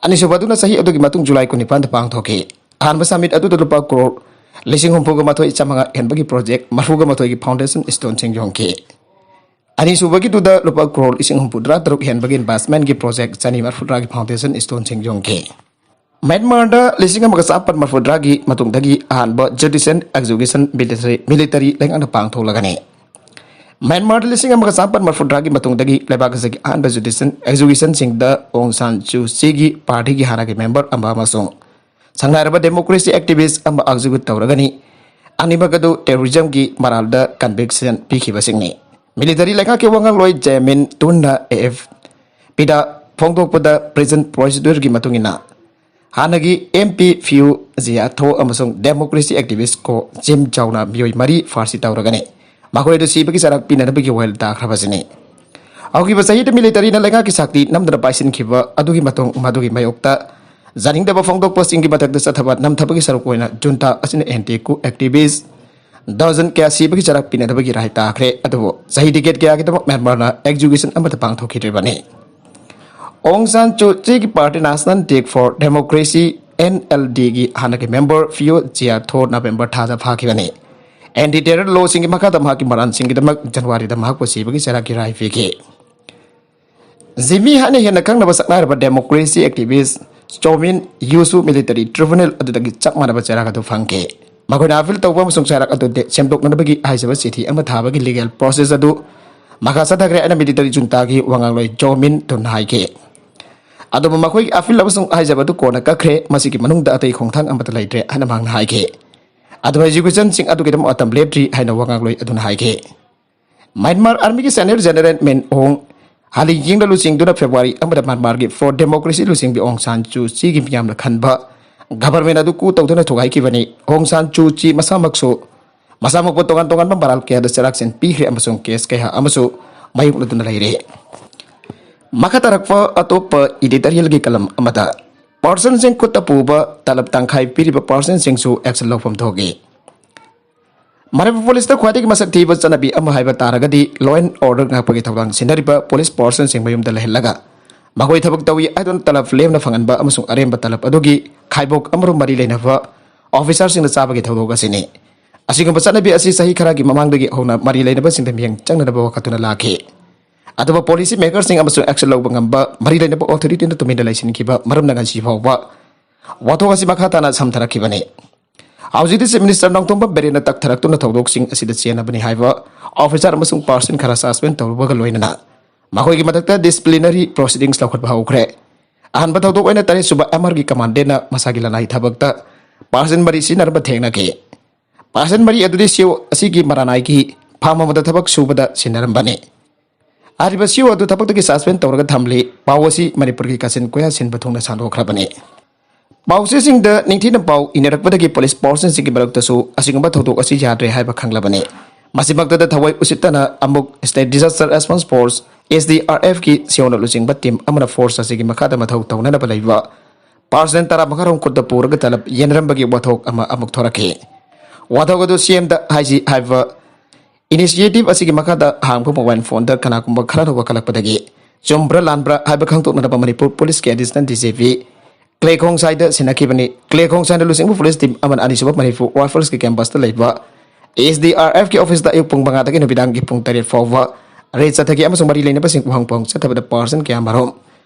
ꯑꯅꯤꯁꯨꯕ ꯑꯗꯨꯅ ꯆꯍꯤ ꯑꯗꯨꯒꯤ ꯃꯇꯨꯡ ꯖꯨꯂꯥꯏ ꯀꯨꯟꯅꯤꯄꯥꯟꯗ ꯄꯥꯡꯊꯣꯛꯈꯤ꯫ ꯑꯍꯥꯟꯕ ꯁꯃꯤꯠ ꯑꯗꯨꯗ ꯂꯨꯄꯥ ꯀ꯭ꯔꯣꯔ ꯂꯤꯁꯤꯡ ꯍꯨꯝꯐꯨꯒ ꯃꯥꯊꯣꯏ ꯆꯥꯝꯃꯉꯥ ꯍꯦꯟꯕꯒꯤ ꯄ꯭ꯔꯣꯖꯦꯛ ꯃꯔꯤꯐꯨꯒ ꯃꯥꯊꯣꯏꯒꯤ ꯐꯥꯎꯟꯗꯦꯁꯟ ꯁ꯭ꯇꯣꯟꯁꯤꯡ ꯌꯣꯟꯈꯤ꯫ ꯑꯅꯤꯁꯨꯕꯒꯤꯗꯨꯗ ꯂꯨꯄꯥ ꯀ꯭ꯔꯣꯔ ꯂꯤꯁꯤꯡ ꯍꯨꯝꯐꯨꯇꯔꯥ ꯇꯔꯨꯛ ꯍꯦꯟꯕꯒꯤ ꯏꯟꯚꯦꯁ꯭ꯠꯃꯦꯟꯠꯀꯤ ꯄ꯭ꯔꯣꯖꯦꯛ ꯆꯅꯤ ꯃꯔꯤꯐꯨꯇꯔꯥꯒꯤ ꯐꯥꯎꯟꯗꯦꯁꯟ ꯁ꯭ꯇꯣꯟꯁꯤꯡ ꯌꯣꯟꯈꯤ꯫ ꯃ꯭ꯌꯥꯟꯃꯥꯔꯗ ꯂꯤꯁꯤꯡ ꯑꯃꯒ ꯆꯥꯃꯥꯄꯟ ꯃꯔꯤꯐꯨꯇꯔꯥꯒꯤ ꯃꯇꯨꯡꯗꯒꯤ ꯑꯍꯥꯟꯕ ꯖꯨꯗꯤꯁꯤꯌꯦꯜ ꯑꯦꯛꯖꯤꯀ꯭ꯌꯨꯁꯟ ꯃꯤꯂꯤꯇꯔꯤ, ꯃꯤꯂꯤꯇꯔꯤ ꯂꯩꯉꯥꯛꯅ ꯄꯥꯡꯊꯣꯛꯂꯒꯅꯤ꯫ ꯃ꯭ꯌꯥꯟꯃꯥꯔꯗ ꯂꯤꯁꯤꯡ ꯑꯃꯒ ꯆꯥꯃꯥꯄꯟ ꯃꯔꯤꯐꯨꯇꯔꯥꯒꯤ ꯃꯇꯨꯡꯗꯒꯤ ꯂꯩꯕꯥꯛ ꯑꯁꯤꯒꯤ ꯑꯍꯥꯟꯕ ꯖꯨꯗꯤꯁꯤꯌꯦꯜ ꯑꯦꯛꯖꯤꯀ꯭ꯌꯨꯁꯟꯁꯤꯡꯗ ꯑꯣꯡ ꯁꯥꯟ ꯁꯨ ꯆꯤꯒꯤ ꯄꯥꯔꯇꯤꯒꯤ ꯍꯥꯟꯅꯒꯤ ꯃꯦꯝꯕꯔ ꯑꯃ ꯑꯃꯁꯨꯡ ꯁꯪꯅꯥꯏꯔꯕ ꯗꯦꯃꯣꯀ꯭ꯔꯦꯁꯤ ꯑꯦꯛꯇꯤꯚꯤꯁ꯭ꯠ ꯑꯃ ꯑꯦꯛꯖꯤꯀ꯭ꯌꯨꯠ ꯇꯧꯔꯒꯅꯤ꯫ ꯑꯅꯤꯃꯛ ꯑꯗꯨ ꯇꯦꯔꯣꯔꯤꯖꯝꯒꯤ ꯃꯔꯥꯜꯗ ꯀꯟꯚꯤꯛꯁꯟ ꯄꯤꯈꯤꯕꯁꯤꯡꯅꯤ꯫ ꯃꯤꯂꯤꯇꯔꯤ ꯂꯩꯉꯥꯛꯀꯤ ꯋꯥꯉꯥꯡꯂꯣꯏ ꯖꯦ ꯃꯤꯟ ꯇꯨꯟꯅ ꯑꯦ ꯑꯦꯐ ꯄꯤꯗ ꯐꯣꯡꯗꯣꯛꯄꯗ, ꯄ꯭ꯔꯤꯖꯟ ꯄ꯭ꯔꯣꯁꯤꯗ꯭ꯌꯨꯔꯒꯤ ꯃꯇꯨꯡ ꯏꯟꯅ ꯍꯥꯟꯅꯒꯤ ꯑꯦꯝ ꯄꯤ ꯐꯤꯌꯨ ꯖꯤꯌꯥꯊꯣ ꯑꯃꯁꯨꯡ ꯗꯦꯃꯣꯀ꯭ꯔꯦꯁꯤ ꯑꯦꯛꯇꯤꯚꯤꯁ꯭ꯠ ꯀꯣ ꯖꯤꯝ ꯆꯥꯎꯅ ꯃꯤꯑꯣꯏ ꯃꯔꯤ ꯐꯥꯔꯁꯤ ꯇꯧꯔꯒꯅꯤ꯫ ꯃꯈꯣꯏ ꯑꯗꯨ ꯁꯤꯕꯒꯤ ꯆꯩꯔꯥꯛ ꯄꯤꯅꯅꯕꯒꯤ ꯋꯥꯌꯦꯜ ꯇꯥꯈ꯭ꯔꯕꯁꯤꯅꯤ꯫ ꯍꯧꯈꯤꯕ ꯆꯍꯤꯗ ꯃꯤꯂꯤꯇꯔꯤꯅ ꯂꯩꯉꯥꯛꯀꯤ ꯁꯛꯇꯤ ꯅꯝꯗꯅ ꯄꯥꯏꯁꯤꯟꯈꯤꯕ ꯑꯗꯨꯒꯤ ꯃꯇꯨꯡ ꯃꯗꯨꯒꯤ ꯃꯥꯌꯣꯛꯇ ꯌꯥꯅꯤꯡꯗꯕ ꯐꯣꯡꯗꯣꯛꯄꯁꯤꯡꯒꯤ ꯃꯊꯛꯇ ꯆꯠꯊꯕ ꯅꯝꯊꯕꯒꯤ ꯁꯔꯨꯛ ꯑꯣꯏꯅ ꯖꯨꯟꯇꯥ ꯑꯁꯤꯅ ꯑꯦꯟꯇꯤ ꯀꯨ ꯑꯦꯛꯇꯤꯚꯤꯁ꯭ꯠ ꯗꯔꯖꯟ ꯀꯌꯥ ꯁꯤꯕꯒꯤ ꯆꯩꯔꯥꯛ ꯄꯤꯅꯅꯕꯒꯤ ꯔꯥꯏ ꯇꯥꯈ꯭ꯔꯦ꯫ ꯑꯗꯨꯕꯨ ꯆꯍꯤ ꯗꯤꯀꯦꯠ ꯀꯌꯥꯒꯤꯗꯃꯛ ꯃ꯭ꯌꯥꯟꯃꯥꯔꯅ ꯑꯦꯛꯖꯤꯀ꯭ꯌꯨꯁꯟ ꯑꯃꯠꯇ ꯄꯥꯡꯊꯣꯛꯈꯤꯗ꯭ꯔꯤꯕꯅꯤ꯫ ꯑꯣꯡ ꯁꯥꯟ ꯁꯨ ꯆꯤꯒꯤ party National League for Democracy, N L ꯗꯤꯒꯤ ꯍꯥꯟꯅꯒꯤ ꯃꯦꯝꯕꯔ ꯐꯤꯌꯣ ꯖꯤꯌꯥꯊꯣ ꯅꯕꯦꯝꯕꯔ ꯊꯥꯗ ꯐꯥꯈꯤꯕꯅꯤ꯫ ꯑꯦꯟꯇꯤ ꯇꯦꯔꯔ ꯂꯣꯁꯤꯡꯒꯤ ꯃꯈꯥꯗ ꯃꯍꯥꯛꯀꯤ ꯃꯔꯥꯟꯁꯤꯡꯒꯤꯗꯃꯛ ꯖꯅꯋꯥꯔꯤꯗ ꯃꯍꯥꯛꯄꯨ ꯁꯤꯕꯒꯤ ꯆꯩꯔꯥꯛꯀꯤ ꯔꯥꯏ ꯄꯤꯈꯤ꯫ ꯖꯤꯃꯤ ꯍꯥꯏꯅ ꯍꯦꯟꯅ ꯈꯪꯅꯕ ꯁꯛꯅꯥꯏꯔꯕ ꯗꯦꯃꯣꯀ꯭ꯔꯦꯁꯤ ꯑꯦꯛꯇꯤꯚꯤꯁ꯭ꯠ ꯆꯣꯃꯤꯟ ꯌꯨꯁꯨ ꯃꯤꯂꯤꯇꯔꯤ ꯇ꯭ꯔꯤꯕ꯭ꯌꯨꯅꯦꯜ ꯑꯗꯨꯗꯒꯤ ꯆꯞ ꯃꯥꯟꯅꯕ ꯆꯩꯔꯥꯛ ꯑꯗꯨ ꯐꯪꯈꯤ꯫ ꯃꯈꯣꯏꯅ ꯑꯄꯤꯜ ꯇꯧꯕ ꯑꯃꯁꯨꯡ ꯆꯩꯔꯥꯛ ꯑꯗꯨ ꯗꯦ-, ꯁꯦꯝꯗꯣꯛꯅꯅꯕꯒꯤ ꯍꯥꯏꯖꯕ ꯆꯤꯊꯤ ꯑꯃ ꯊꯥꯕꯒꯤ ꯂꯤꯒꯦꯜ ꯄ꯭ꯔꯣꯁꯦꯁ ꯑꯗꯨ ꯃꯈꯥ ꯆꯠꯊꯈ꯭ꯔꯦ꯫ ꯑꯩꯅ ꯃꯤꯂꯤꯇꯔꯤ ꯖꯨꯟꯇꯥꯒꯤ ꯋꯥꯉꯥꯡꯂꯣꯏ ꯖꯣ ꯃꯤꯟ ꯇꯨꯟꯅ ꯍꯥꯏꯈꯤ꯫ ꯑꯗꯨꯕꯨ ꯃꯈꯣꯏꯒꯤ ꯑꯄꯤꯜ ꯑꯃꯁꯨꯡ ꯍꯥꯏꯖꯕ ꯑꯗꯨ ꯀꯣꯟꯅ ꯀꯛꯈ꯭ꯔꯦ꯫ ꯃꯁꯤꯒꯤ ꯃꯅꯨꯡꯗ ꯑꯇꯩ ꯈꯣꯡꯊꯥꯡ ꯑꯃꯠꯇ ꯂꯩꯇ꯭ꯔꯦ ꯍꯥꯏꯅ ꯃꯍꯥꯛꯅ ꯍꯥꯏꯈꯤ꯫ ꯑꯗꯨꯕꯨ ꯑꯦꯖꯨꯀꯦꯁꯟꯁꯤꯡ ꯑꯗꯨꯒꯤꯗꯃꯛ ꯃꯇꯝ ꯂꯦꯞꯇ꯭ꯔꯤ ꯍꯥꯏꯅ ꯋꯥꯉꯥꯡꯂꯣꯏ ꯑꯗꯨꯅ ꯍꯥꯏꯈꯤ꯫ ꯃ꯭ꯌꯥꯟꯃꯥꯔ ꯑꯥꯔꯃꯤꯒꯤ ꯁꯦꯅꯤꯌꯔ ꯖꯦꯅꯔꯦꯜ ꯃꯤꯟ ꯑꯣꯡ ꯍꯥꯂꯤ ꯌꯦꯡꯅ ꯂꯨꯆꯤꯡꯗꯨꯅ ꯐꯦꯕ꯭ꯔꯨꯋꯥꯔꯤ ꯑꯃꯗ ꯃ꯭ꯌꯥꯟꯃꯥꯔꯒꯤ ꯐꯣꯔ ꯗꯦꯃꯣꯀ꯭ꯔꯦꯁꯤ ꯂꯨꯆꯤꯡꯕꯤ ꯑꯣꯡ ꯁꯥꯟ ꯁꯨ ꯆꯤꯒꯤ ꯃꯤꯌꯥꯝꯅ ꯈꯟꯕ ꯒꯚꯔꯟꯃꯦꯟ ꯑꯗꯨ ꯀꯨ ꯇꯧꯗꯨꯅ ꯊꯨꯒꯥꯏꯈꯤꯕꯅꯤ꯫ ꯑꯣꯡ ꯁꯥꯟ ꯁꯨ ꯆꯤ ꯃꯁꯥꯃꯛꯁꯨ ꯃꯁꯥꯃꯛꯄꯨ ꯇꯣꯉꯥꯟ ꯇꯣꯉꯥꯟꯕ ꯃꯔꯥꯜ ꯀꯌꯥꯗ ꯆꯩꯔꯥꯛꯁꯤꯟ ꯄꯤꯈ꯭ꯔꯦ ꯑꯃꯁꯨꯡ ꯀꯦꯁ ꯀꯌꯥ ꯑꯃꯁꯨ ꯃꯥꯌꯣꯛꯅꯗꯨꯅ ꯂꯩꯔꯦ꯫ ꯃꯈꯥ ꯇꯥꯔꯛꯄ ꯑꯇꯣꯞꯄ ꯏꯗꯤꯇꯣꯔꯤꯌꯦꯜꯒꯤ ꯀꯂꯝ ꯑꯃꯗ, ꯄꯥꯔꯁꯟꯁꯤꯡ ꯈꯨꯠꯇ ꯄꯨꯕ ꯇꯂꯕ ꯇꯪꯈꯥꯏ ꯄꯤꯔꯤꯕ ꯄꯥꯔꯁꯟꯁꯤꯡꯁꯨ ꯑꯦꯛꯁꯟ ꯂꯧꯐꯝ ꯊꯣꯛꯏ꯫ ꯃꯅꯤꯄꯨꯔ ꯄꯨꯂꯤꯁꯇ ꯈ꯭ꯋꯥꯏꯗꯒꯤ ꯃꯁꯛ ꯊꯤꯕ ꯆꯠꯅꯕꯤ ꯑꯃ ꯍꯥꯏꯕ ꯇꯥꯔꯒꯗꯤ, ꯂꯣ ꯑꯦꯟ ꯑꯣꯔꯗꯔ ꯉꯥꯛꯄꯒꯤ ꯊꯧꯗꯥꯡ ꯁꯤꯟꯅꯔꯤꯕ ꯄꯨꯂꯤꯁ ꯄꯥꯔꯁꯟꯁꯤꯡ ꯃꯌꯨꯝꯗ ꯂꯩꯍꯜꯂꯒ ꯃꯈꯣꯏ ꯊꯕꯛ ꯇꯧꯏ ꯍꯥꯏꯗꯨꯅ ꯇꯂꯕ ꯂꯦꯝꯅ ꯐꯪꯍꯟꯕ ꯑꯃꯁꯨꯡ ꯑꯔꯦꯝꯕ ꯇꯂꯕ ꯑꯗꯨꯒꯤ ꯈꯥꯏꯕꯣꯛ ꯑꯃꯔꯣꯝ ꯃꯔꯤ ꯂꯩꯅꯕ ꯑꯣꯐꯤꯁꯥꯔꯁꯤꯡꯅ ꯆꯥꯕꯒꯤ ꯊꯧꯗꯣꯛ ꯑꯁꯤꯅꯤ꯫ ꯑꯁꯤꯒꯨꯝꯕ ꯆꯠꯅꯕꯤ ꯑꯁꯤ ꯆꯍꯤ ꯈꯔꯒꯤ ꯃꯃꯥꯡꯗꯒꯤ ꯍꯧꯅ ꯃꯔꯤ ꯂꯩꯅꯕꯁꯤꯡꯗ ꯃꯤꯠꯌꯦꯡ ꯆꯪꯅꯅꯕ ꯋꯥꯀꯠꯇꯨꯅ ꯂꯥꯛꯈꯤ꯫ ꯑꯗꯨꯕꯨ ꯄꯣꯂꯤꯁꯤ ꯃꯦꯀꯔꯁꯤꯡ ꯑꯃꯁꯨꯡ ꯑꯦꯛꯁꯟ ꯂꯧꯕ ꯉꯝꯕ ꯃꯔꯤ ꯂꯩꯅꯕ ꯑꯣꯊꯣꯔꯤꯇꯤꯅ ꯇꯨꯃꯤꯟꯅ ꯂꯩꯁꯤꯟꯈꯤꯕ ꯃꯔꯝꯅ ꯉꯁꯤ ꯐꯥꯎꯕ ꯋꯥꯊꯣꯛ ꯑꯁꯤ ꯃꯈꯥ ꯇꯥꯅ ꯁꯝꯊꯔꯛꯈꯤꯕꯅꯤ꯫ ꯍꯧꯖꯤꯛꯇꯤ ꯆꯤꯐ ꯃꯤꯅꯤꯁꯇꯔ ꯅꯣꯡꯊꯣꯝꯕꯝ ꯕꯤꯔꯦꯟꯅ ꯇꯛꯊꯔꯛꯇꯨꯅ ꯊꯧꯗꯣꯛꯁꯤꯡ ꯑꯁꯤꯗ ꯆꯦꯟꯅꯕꯅꯤ ꯍꯥꯏꯕ ꯑꯣꯐꯤꯁꯥꯔ ꯑꯃꯁꯨꯡ ꯄꯥꯔꯁꯟ ꯈꯔ ꯁꯁꯄꯦꯟ ꯇꯧꯔꯨꯕꯒ ꯂꯣꯏꯅꯅ ꯃꯈꯣꯏꯒꯤ ꯃꯊꯛꯇ ꯗꯤꯁꯤꯄ꯭ꯂꯤꯅꯔꯤ ꯄ꯭ꯔꯣꯁꯤꯗꯤꯡꯁ ꯂꯧꯈꯠꯄ ꯍꯧꯈ꯭ꯔꯦ꯫ ꯑꯍꯥꯟꯕ ꯊꯧꯗꯣꯛ ꯑꯣꯏꯅ ꯇꯔꯦꯠ ꯁꯨꯕ ꯑꯦꯝ ꯑꯥꯔꯒꯤ ꯀꯃꯥꯟꯗꯦꯟꯅ ꯃꯁꯥꯒꯤ ꯂꯅꯥꯏ ꯊꯕꯛꯇ ꯄꯥꯔꯁꯟ ꯃꯔꯤ ꯁꯤꯖꯤꯟꯅꯔꯝꯕ ꯊꯦꯡꯅꯈꯤ꯫ ꯄꯥꯔꯁꯟ ꯃꯔꯤ ꯑꯗꯨꯗꯤ ꯁꯤꯑꯣ ꯑꯁꯤꯒꯤ ꯃꯔꯥꯅꯥꯏꯒꯤ ꯐꯥꯔꯝ ꯑꯃꯗ ꯊꯕꯛ ꯁꯨꯕꯗ ꯁꯤꯟꯅꯔꯝꯕꯅꯤ꯫ ꯍꯥꯏꯔꯤꯕ ꯁꯤꯑꯣ ꯑꯗꯨ ꯊꯕꯛꯇꯒꯤ ꯁꯁꯄꯦꯟ ꯇꯧꯔꯒ ꯊꯝꯂꯤ꯫ ꯄꯥꯎ ꯑꯁꯤ ꯃꯅꯤꯄꯨꯔꯒꯤ ꯀꯥꯆꯤꯟ ꯀꯣꯌꯥ ꯁꯤꯟꯕ ꯊꯨꯡꯅ ꯁꯟꯗꯣꯛꯈ꯭ꯔꯕꯅꯤ꯫ ꯄꯥꯎꯆꯦꯁꯤꯡꯗ ꯅꯤꯡꯊꯤꯅ ꯄꯥꯎ ꯏꯅꯔꯛꯄꯗꯒꯤ ꯄꯨꯂꯤꯁ ꯄꯥꯔꯁꯟꯁꯤꯡꯒꯤ ꯃꯔꯛꯇꯁꯨ ꯑꯁꯤꯒꯨꯝꯕ ꯊꯧꯗꯣꯛ ꯑꯁꯤ ꯌꯥꯗ꯭ꯔꯦ ꯍꯥꯏꯕ ꯈꯪꯂꯕꯅꯤ꯫ ꯃꯁꯤꯃꯛꯇꯗ ꯊꯋꯥꯏ ꯎꯁꯤꯠꯇꯅ ꯑꯃꯨꯛ state disaster response force, S D R ꯑꯦꯐꯀꯤ ꯁꯤꯑꯣꯅ ꯂꯨꯆꯤꯡꯕ ꯇꯤꯝ ꯑꯃꯅ ꯐꯣꯔꯁ ꯑꯁꯤꯒꯤ ꯃꯈꯥꯗ ꯃꯊꯧ ꯇꯧꯅꯅꯕ ꯂꯩꯕ ꯄꯥꯔꯁꯟ ꯇꯔꯥꯃꯉꯥ ꯔꯣꯝ ꯈꯨꯠꯇ ꯄꯨꯔꯒ ꯇꯂꯕ ꯌꯦꯟꯅꯔꯝꯕꯒꯤ ꯋꯥꯊꯣꯛ ꯑꯃ ꯑꯃꯨꯛ ꯊꯣꯔꯛꯈꯤ꯫ ꯋꯥꯊꯣꯛ ꯑꯗꯨ ꯁꯤ ꯑꯦꯝꯗ ꯍꯥꯏꯁꯤ ꯍꯥꯏꯕ ꯏꯅꯤꯁꯤꯌꯦꯇꯤꯚ ꯑꯁꯤꯒꯤ ꯃꯈꯥꯗ ꯍꯥꯡꯕ ꯃꯣꯕꯥꯏꯜ ꯐꯣꯟꯗ ꯀꯅꯥꯒꯨꯝꯕ ꯈꯔꯅ ꯋꯥꯈꯠꯂꯛꯄꯗꯒꯤ ꯆꯨꯝꯕ꯭ꯔꯥ ꯂꯥꯟꯕ꯭ꯔꯥ ꯍꯥꯏꯕ ꯈꯪꯗꯣꯛꯅꯅꯕ ꯃꯅꯤꯄꯨꯔ ꯄꯨꯂꯤꯁꯀꯤ additional D G P clay ꯈꯣꯡꯁꯥꯏꯗ ꯁꯤꯟꯅꯈꯤꯕꯅꯤ꯫ Clay ꯈꯣꯡꯁꯥꯏꯅ ꯂꯨꯆꯤꯡꯕ ꯄꯨꯂꯤꯁ ꯇꯤꯝ ꯑꯃꯅ ꯑꯅꯤꯁꯨꯕ ꯃꯅꯤꯄꯨꯔ ꯔꯥꯏꯐꯜꯁꯀꯤ ꯀꯦꯝꯄꯁꯇ ꯂꯩꯕ ꯑꯦꯁ ꯗꯤ ꯑꯥꯔ ꯑꯦꯐꯀꯤ ꯑꯣꯐꯤꯁꯇ ꯑꯌꯨꯛ ꯄꯨꯡ ꯃꯉꯥꯗꯒꯤ ꯅꯨꯃꯤꯗꯥꯡꯒꯤ ꯄꯨꯡ ꯇꯔꯦꯠ ꯐꯥꯎꯕ ꯔꯦꯗ ꯆꯠꯊꯈꯤ ꯑꯃꯁꯨꯡ ꯃꯔꯤ ꯂꯩꯅꯕꯁꯤꯡ ꯎꯍꯪ ꯄꯨꯍꯪ ꯆꯠꯊꯕꯗ ꯄꯥꯔꯁꯟ ꯀꯌꯥꯃꯔꯨꯝ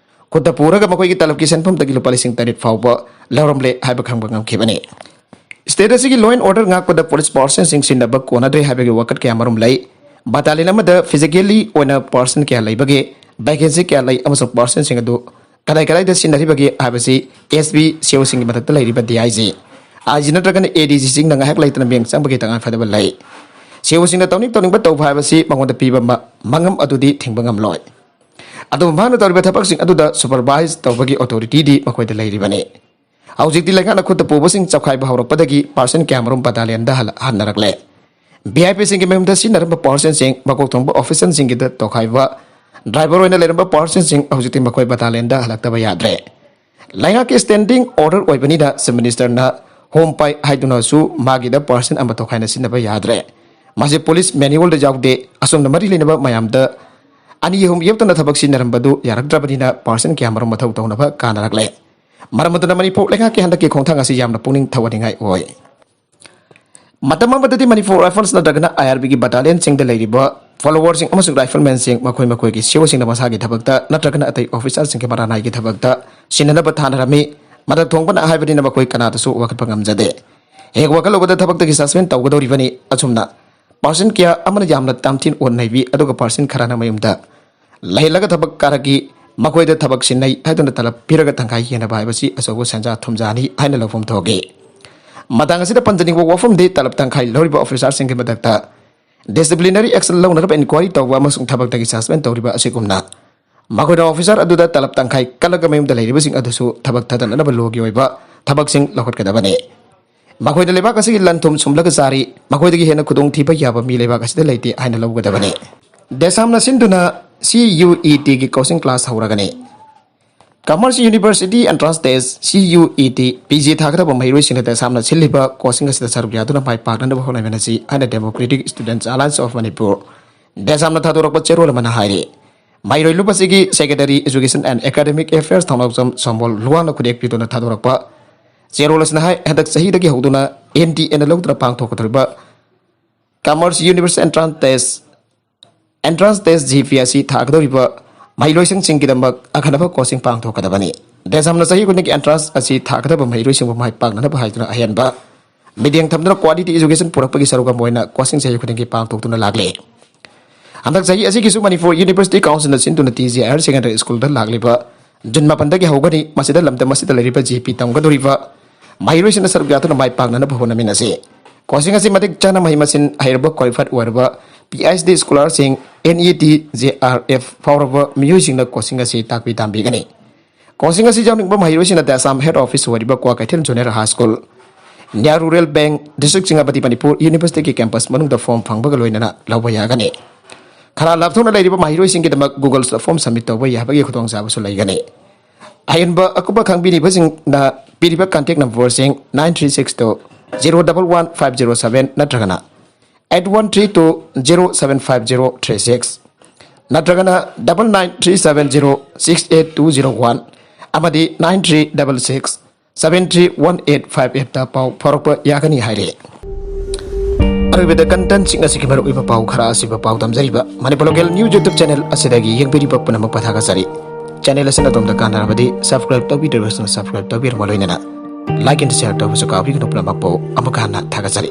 ꯈꯨꯠꯇ ꯄꯨꯔꯒ ꯃꯈꯣꯏꯒꯤ ꯇꯂꯕꯀꯤ ꯁꯦꯟꯐꯝꯗꯒꯤ ꯂꯨꯄꯥ ꯂꯤꯁꯤꯡ ꯇꯔꯦꯠ ꯐꯥꯎꯕ ꯂꯧꯔꯝꯂꯦ ꯍꯥꯏꯕ ꯈꯪꯕ ꯉꯝꯈꯤꯕꯅꯤ꯫ ꯁ꯭ꯇꯦꯠ ꯑꯁꯤꯒꯤ ꯂꯣ ꯑꯦꯟ ꯑꯣꯔꯗꯔ ꯉꯥꯛꯄꯗ ꯄꯨꯂꯤꯁ ꯄꯥꯔꯁꯟꯁꯤꯡ ꯁꯤꯟꯅꯕ ꯀꯣꯟꯅꯗ꯭ꯔꯦ ꯍꯥꯏꯕꯒꯤ ꯋꯥꯀꯠ ꯀꯌꯥ ꯃꯔꯨꯝ ꯂꯩ꯫ Battalion ꯑꯃꯗ physically ꯑꯣꯏꯅ person ꯀꯌꯥ ꯂꯩꯕꯒꯦ, vacancy ꯀꯌꯥ ꯂꯩ ꯑꯃꯁꯨꯡ personꯁꯤꯡ ꯑꯗꯨ ꯀꯗꯥꯏ ꯀꯗꯥꯏꯗ ꯁꯤꯖꯤꯟꯅꯔꯤꯕꯒꯦ ꯍꯥꯏꯕꯁꯤ SP, COꯁꯤꯡꯒꯤ ꯃꯊꯛꯇ ꯂꯩꯔꯤꯕ DIG, IG ꯅꯠꯇ꯭ꯔꯒꯅ ADGꯁꯤꯡꯅ ꯉꯥꯏꯍꯥꯛ ꯂꯩꯇꯅ ꯃꯤꯠꯌꯦꯡ ꯆꯪꯕꯒꯤ ꯇꯉꯥꯏ ꯐꯗꯕ ꯂꯩ꯫ COꯁꯤꯡꯅ ꯇꯧꯅꯤꯡ ꯇꯧꯅꯤꯡꯕ ꯇꯧꯕ ꯍꯥꯏꯕꯁꯤ ꯃꯉꯣꯟꯗ ꯄꯤꯕ ꯃ-, ꯃꯉꯝ ꯑꯗꯨꯗꯤ ꯊꯤꯡꯕ ꯉꯝꯂꯣꯏ꯫ ꯑꯗꯨꯕꯨ ꯃꯍꯥꯛꯅ ꯇꯧꯔꯤꯕ ꯊꯕꯛꯁꯤꯡ ꯑꯗꯨꯗ supervise ꯇꯧꯕꯒꯤ authorityꯗꯤ ꯃꯈꯣꯏꯗ ꯂꯩꯔꯤꯕꯅꯤ꯫ ꯍꯧꯖꯤꯛꯇꯤ ꯂꯩꯉꯥꯛꯅ ꯈꯨꯠꯇ ꯄꯨꯕꯁꯤꯡ ꯆꯞꯈꯥꯏꯕ ꯍꯧꯔꯛꯄꯗꯒꯤ person ꯀꯌꯥꯃꯔꯨꯝ battalionꯗ ꯍꯜ-, ꯍꯟꯅꯔꯛꯂꯦ꯫ VIPꯁꯤꯡꯒꯤ ꯃꯌꯨꯝꯗ ꯁꯤꯖꯤꯟꯅꯔꯝꯕ personꯁꯤꯡ, ꯃꯀꯣꯛ ꯊꯣꯡꯕ officialꯁꯤꯡꯒꯤꯗ ꯇꯣꯈꯥꯏꯕ, driver ꯑꯣꯏꯅ ꯂꯩꯔꯝꯕ personꯁꯤꯡ ꯍꯧꯖꯤꯛꯇꯤ ꯃꯈꯣꯏ battalionꯗ ꯍꯜꯂꯛꯇꯕ ꯌꯥꯗ꯭ꯔꯦ꯫ ꯂꯩꯉꯥꯛꯀꯤ standing order ꯑꯣꯏꯕꯅꯤꯅ Chief Ministerꯅ ꯍꯣꯝ ꯄꯥꯏ ꯍꯥꯏꯗꯨꯅꯁꯨ ꯃꯥꯒꯤꯗ person ꯑꯃ ꯇꯣꯈꯥꯏꯅ ꯁꯤꯖꯤꯟꯅꯕ ꯌꯥꯗ꯭ꯔꯦ꯫ ꯃꯁꯤ police manualꯗ ꯌꯥꯎꯗꯦ꯫ ꯑꯁꯣꯝꯅ ꯃꯔꯤ ꯂꯩꯅꯕ ꯃꯌꯥꯝꯗ ꯑꯅꯤ ꯑꯍꯨꯝ ꯌꯦꯞꯇꯅ ꯊꯕꯛ ꯁꯤꯖꯤꯟꯅꯔꯝꯕꯗꯨ ꯌꯥꯔꯛꯇ꯭ꯔꯕꯅꯤꯅ person ꯀꯌꯥꯃꯔꯨꯝ ꯃꯊꯧ ꯇꯧꯅꯕ ꯀꯥꯟꯅꯔꯛꯂꯦ꯫ ꯃꯔꯝ ꯑꯗꯨꯅ ꯃꯅꯤꯄꯨꯔ ꯂꯩꯉꯥꯛꯀꯤ ꯍꯟꯗꯛꯀꯤ ꯈꯣꯡꯊꯥꯡ ꯑꯁꯤ ꯌꯥꯝꯅ ꯄꯨꯛꯅꯤꯡ ꯊꯧꯒꯠꯅꯤꯡꯉꯥꯏ ꯑꯣꯏ꯫ ꯃꯇꯝ ꯑꯃꯗꯗꯤ ꯃꯅꯤꯄꯨꯔ Riflesꯅꯠꯇ꯭ꯔꯒꯅ IRBꯒꯤ battalionꯁꯤꯡꯗ ꯂꯩꯔꯤꯕ followerꯁꯤꯡ ꯑꯃꯁꯨꯡ riflemanꯁꯤꯡ ꯃꯈꯣꯏ ꯃꯈꯣꯏꯒꯤ COꯁꯤꯡꯅ ꯃꯁꯥꯒꯤ ꯊꯕꯛꯇ ꯅꯠꯇ꯭ꯔꯒꯅ ꯑꯇꯩ officerꯁꯤꯡꯒꯤ ꯃꯔꯥꯅꯥꯏꯒꯤ ꯊꯕꯛꯇ ꯁꯤꯟꯅꯅꯕ ꯊꯥꯅꯔꯝꯃꯤ꯫ ꯃꯊꯛ ꯊꯣꯡꯕꯅ ꯍꯥꯏꯕꯅꯤꯅ ꯃꯈꯣꯏ ꯀꯅꯥꯗꯁꯨ ꯋꯥꯀꯠꯄ ꯉꯝꯖꯗꯦ꯫ ꯍꯦꯛ ꯋꯥꯀꯠꯂꯨꯕꯗ ꯊꯕꯛꯇꯒꯤ suspend ꯇꯧꯒꯗꯧꯔꯤꯕꯅꯤ꯫ ꯑꯁꯨꯝꯅ person ꯀꯌꯥ ꯑꯃꯅ ꯌꯥꯝꯅ ꯇꯝꯊꯤꯅ ꯑꯣꯠ ꯅꯩꯕꯤ, ꯑꯗꯨꯒ person ꯈꯔꯅ ꯃꯌꯨꯝꯗ ꯂꯩꯍꯜꯂꯒ ꯊꯕꯛ ꯀꯥꯔꯛꯏ꯫ ꯃꯈꯣꯏꯗ ꯊꯕꯛ ꯁꯤꯟꯅꯩ ꯍꯥꯏꯗꯨꯅ ꯇꯂꯕ ꯄꯤꯔꯒ ꯇꯪꯈꯥꯏ ꯍꯦꯟꯅꯕ ꯍꯥꯏꯕꯁꯤ ꯑꯆꯧꯕ ꯁꯦꯟꯖꯥ ꯊꯨꯝꯖꯥꯅꯤ ꯍꯥꯏꯅ ꯂꯧꯐꯝ ꯊꯣꯛꯏ꯫ ꯃꯇꯥꯡ ꯑꯁꯤꯗ ꯄꯟꯖꯅꯤꯡꯕ ꯋꯥꯐꯝꯗꯤ, ꯇꯂꯕ ꯇꯪꯈꯥꯏ ꯂꯧꯔꯤꯕ officerꯁꯤꯡꯒꯤ ꯃꯊꯛꯇ disciplinary action ꯂꯧꯅꯅꯕ inquiry ꯇꯧꯕ ꯑꯃꯁꯨꯡ ꯊꯕꯛꯇꯒꯤ suspend ꯇꯧꯔꯤꯕ ꯑꯁꯤꯒꯨꯝꯅ ꯃꯈꯣꯏꯅ officer ꯑꯗꯨꯗ ꯇꯂꯕ ꯇꯪꯈꯥꯏ ꯀꯛꯂꯒ ꯃꯌꯨꯝꯗ ꯂꯩꯔꯤꯕꯁꯤꯡ ꯑꯗꯨꯁꯨ ꯊꯕꯛ ꯊꯥꯗꯅꯅꯕ lawꯒꯤ ꯑꯣꯏꯕ ꯊꯕꯛꯁꯤꯡ ꯂꯧꯈꯠꯀꯗꯕꯅꯤ꯫ ꯃꯈꯣꯏꯅ ꯂꯩꯕꯥꯛ ꯑꯁꯤꯒꯤ ꯂꯟ ꯊꯨꯝ ꯁꯨꯝꯂꯒ ꯆꯥꯔꯤ꯫ ꯃꯈꯣꯏꯗꯒꯤ ꯍꯦꯟꯅ ꯈꯨꯗꯣꯡꯊꯤꯕ ꯌꯥꯕ ꯃꯤ ꯂꯩꯕꯥꯛ ꯑꯁꯤꯗ ꯂꯩꯇꯦ ꯍꯥꯏꯅ ꯂꯧꯒꯗꯕꯅꯤ꯫ DESAMꯅ ꯁꯤꯟꯗꯨꯅ CUETꯒꯤ coaching class ꯍꯧꯔꯒꯅꯤ꯫ Commerce University Entrance Test, CUET, PG ꯊꯥꯒꯗꯕ ꯃꯍꯩꯔꯣꯏꯁꯤꯡꯅ DESAMꯅ ꯁꯤꯜꯂꯤꯕ coaching ꯑꯁꯤꯗ ꯁꯔꯨꯛ ꯌꯥꯗꯨꯅ ꯃꯥꯏ ꯄꯥꯛꯅꯅꯕ ꯍꯣꯠꯅꯃꯤꯟꯅꯁꯤ ꯍꯥꯏꯅ Democratic Students Alliance of Manipur, DESAMꯅ ꯊꯥꯗꯣꯔꯛꯄ ꯆꯦꯔꯣꯜ ꯑꯃꯅ ꯍꯥꯏꯔꯤ꯫ ꯃꯍꯩꯔꯣꯏ ꯂꯨꯞ ꯑꯁꯤꯒꯤ Secretary Education and Academic Affairs ꯊꯧꯅꯥꯎꯖꯝ ꯁꯣꯝꯕꯣꯜ ꯂꯨꯋꯥꯡꯅ ꯈꯨꯗꯦꯛ ꯄꯤꯗꯨꯅ ꯊꯥꯗꯣꯔꯛꯄ ꯆꯦꯔꯣꯜ ꯑꯁꯤꯅ ꯍꯥꯏ, ꯍꯟꯗꯛ ꯆꯍꯤꯗꯒꯤ ꯍꯧꯗꯨꯅ NTAꯅ ꯂꯧꯗꯨꯅ ꯄꯥꯡꯊꯣꯛꯀꯗꯧꯔꯤꯕ Commerce University Entrance Test, Entrance Test, GP ꯑꯁꯤ ꯊꯥꯒꯗꯧꯔꯤꯕ ꯃꯍꯩꯂꯣꯏꯁꯪꯁꯤꯡꯒꯤꯗꯃꯛ ꯑꯈꯟꯅꯕ coaching ꯄꯥꯡꯊꯣꯛꯀꯗꯕꯅꯤ꯫ DESAMꯅ ꯆꯍꯤ ꯈꯨꯗꯤꯡꯒꯤ entrance ꯑꯁꯤ ꯊꯥꯒꯗꯕ ꯃꯍꯩꯔꯣꯏꯁꯤꯡꯕꯨ ꯃꯥꯏ ꯄꯥꯛꯅꯅꯕ ꯍꯥꯏꯗꯨꯅ ꯑꯍꯦꯟꯕ ꯃꯤꯠꯌꯦꯡ ꯊꯝꯗꯨꯅ quality education ꯄꯨꯔꯛꯄꯒꯤ ꯁꯔꯨꯛ ꯑꯃ ꯑꯣꯏꯅ coaching ꯆꯍꯤ ꯈꯨꯗꯤꯡꯒꯤ ꯄꯥꯡꯊꯣꯛꯇꯨꯅ ꯂꯥꯛꯂꯤ꯫ ꯍꯟꯗꯛ ꯆꯍꯤ ꯑꯁꯤꯒꯤꯁꯨ ꯃꯅꯤꯄꯨꯔ ꯌꯨꯅꯤꯚꯔꯁꯤꯇꯤ ꯀꯥꯎꯟꯁꯤꯜꯅ ꯁꯤꯟꯗꯨꯅ ꯇꯤ ꯖꯦ ꯍꯥꯌꯔ ꯁꯦꯀꯦꯟꯗꯔꯤ ꯁ꯭ꯀꯨꯜꯗ ꯂꯥꯛꯂꯤꯕ ꯖꯨꯟ ꯃꯥꯄꯟꯗꯒꯤ ꯍꯧꯒꯅꯤ꯫ ꯃꯁꯤꯗ ꯂꯝꯗꯝ ꯑꯁꯤꯗ ꯂꯩꯔꯤꯕ ꯖꯦ ꯄꯤ ꯇꯝꯒꯗꯧꯔꯤꯕ ꯃꯍꯩꯔꯣꯏꯁꯤꯡꯅ ꯁꯔꯨꯛ ꯌꯥꯗꯨꯅ ꯃꯥꯏ ꯄꯥꯛꯅꯅꯕ ꯍꯣꯠꯅꯃꯤꯟꯅꯁꯤ꯫ ꯀꯣꯆꯤꯡ ꯑꯁꯤ ꯃꯇꯤꯛ ꯆꯥꯅ ꯃꯍꯩ ꯃꯁꯤꯡ ꯍꯩꯔꯕ, ꯀ꯭ꯋꯥꯂꯤꯐꯥꯏꯗ ꯑꯣꯏꯔꯕ ꯄꯤ ꯑꯩꯆ ꯗꯤ ꯁ꯭ꯀꯣꯂꯔꯁꯤꯡ, N E T, J R F ꯐꯥꯎꯔꯕ ꯃꯤꯑꯣꯏꯁꯤꯡꯅ ꯀꯣꯆꯤꯡ ꯑꯁꯤ ꯇꯥꯛꯄꯤ ꯇꯝꯕꯤꯒꯅꯤ꯫ ꯀꯣꯆꯤꯡ ꯑꯁꯤ ꯌꯥꯎꯅꯤꯡꯕ ꯃꯍꯩꯔꯣꯏꯁꯤꯡꯅ ꯗ ꯑꯁꯥꯝ ꯍꯦꯗ ꯑꯣꯐꯤꯁ ꯑꯣꯏꯔꯤꯕ ꯀ꯭ꯋꯥꯀꯩꯊꯦꯜ ꯖꯨꯅꯤꯌꯔ ꯍꯥꯏ ꯁ꯭ꯀꯨꯜ, ꯅꯤꯌꯥ ꯔꯨꯔꯦꯜ ꯕꯦꯡꯛ, ꯗꯤꯁꯇ꯭ꯔꯤꯛ ꯆꯤꯡꯉꯥꯕꯗꯤ ꯃꯅꯤꯄꯨꯔ ꯌꯨꯅꯤꯚꯔꯁꯤꯇꯤꯒꯤ ꯀꯦꯝꯄꯁ ꯃꯅꯨꯡꯗ ꯐꯣꯔꯝ ꯐꯪꯕꯒ ꯂꯣꯏꯅꯅ ꯂꯧꯕ ꯌꯥꯒꯅꯤ꯫ ꯈꯔ ꯂꯥꯞꯊꯣꯛꯅ ꯂꯩꯔꯤꯕ ꯃꯍꯩꯔꯣꯏꯁꯤꯡꯒꯤꯗꯃꯛ ꯒꯨꯒꯜꯁꯇ ꯐꯣꯔꯝ ꯁꯕꯃꯤꯠ ꯇꯧꯕ ꯌꯥꯕꯒꯤ ꯈꯨꯗꯣꯡꯆꯥꯕꯁꯨ ꯂꯩꯒꯅꯤ꯫ ꯑꯍꯦꯟꯕ ꯑꯀꯨꯞꯄ ꯈꯪꯕꯤꯅꯤꯡꯕꯁꯤꯡꯅ ꯄꯤꯔꯤꯕ contact ꯅꯝꯕꯔꯁꯤꯡ nine three six two zero double one five zero seven ꯅꯠꯇ꯭ꯔꯒꯅ eight one three two zero seven five zero three six ꯅꯠꯇ꯭ꯔꯒꯅ double nine three seven zero six eight two zero one ꯑꯃꯗꯤ nine three double six seven three one eight five eight ꯇ ꯄꯥꯎ ꯐꯥꯎꯔꯛꯄ ꯌꯥꯒꯅꯤ ꯍꯥꯏꯔꯤ꯫ ꯑꯔꯣꯏꯕꯗ ꯀꯟꯇꯦꯟꯁꯤꯡ ꯑꯁꯤꯒꯤ ꯃꯔꯨꯑꯣꯏꯕ ꯄꯥꯎ ꯈꯔ ꯑꯁꯤꯕ ꯄꯥꯎ ꯇꯝꯖꯔꯤꯕ Manipur local news YouTube channel ꯑꯁꯤꯗꯒꯤ ꯌꯦꯡꯕꯤꯔꯤꯕ ꯄꯨꯝꯅꯃꯛꯄꯨ ꯊꯥꯒꯠꯆꯔꯤ꯫ ꯆꯦꯅꯦꯜ ꯑꯁꯤꯅ ꯑꯗꯣꯝꯗ ꯀꯥꯟꯅꯔꯕꯗꯤ ꯁꯕꯁꯀ꯭ꯔꯥꯏꯕ ꯇꯧꯕꯤꯗ꯭ꯔꯤꯕꯁꯤꯡꯅ ꯁꯕꯁꯀ꯭ꯔꯥꯏꯕ ꯇꯧꯕꯤꯔꯝꯕ ꯂꯣꯏꯅꯅ ꯂꯥꯏꯛ ꯑꯦꯟ ꯁꯤꯌꯔ ꯇꯧꯕꯁꯨ ꯀꯥꯎꯕꯤꯒꯅꯨ꯫ ꯄꯨꯝꯅꯃꯛꯄꯨ ꯑꯃꯨꯛ ꯍꯟꯅ ꯊꯥꯒꯠꯆꯔꯤ꯫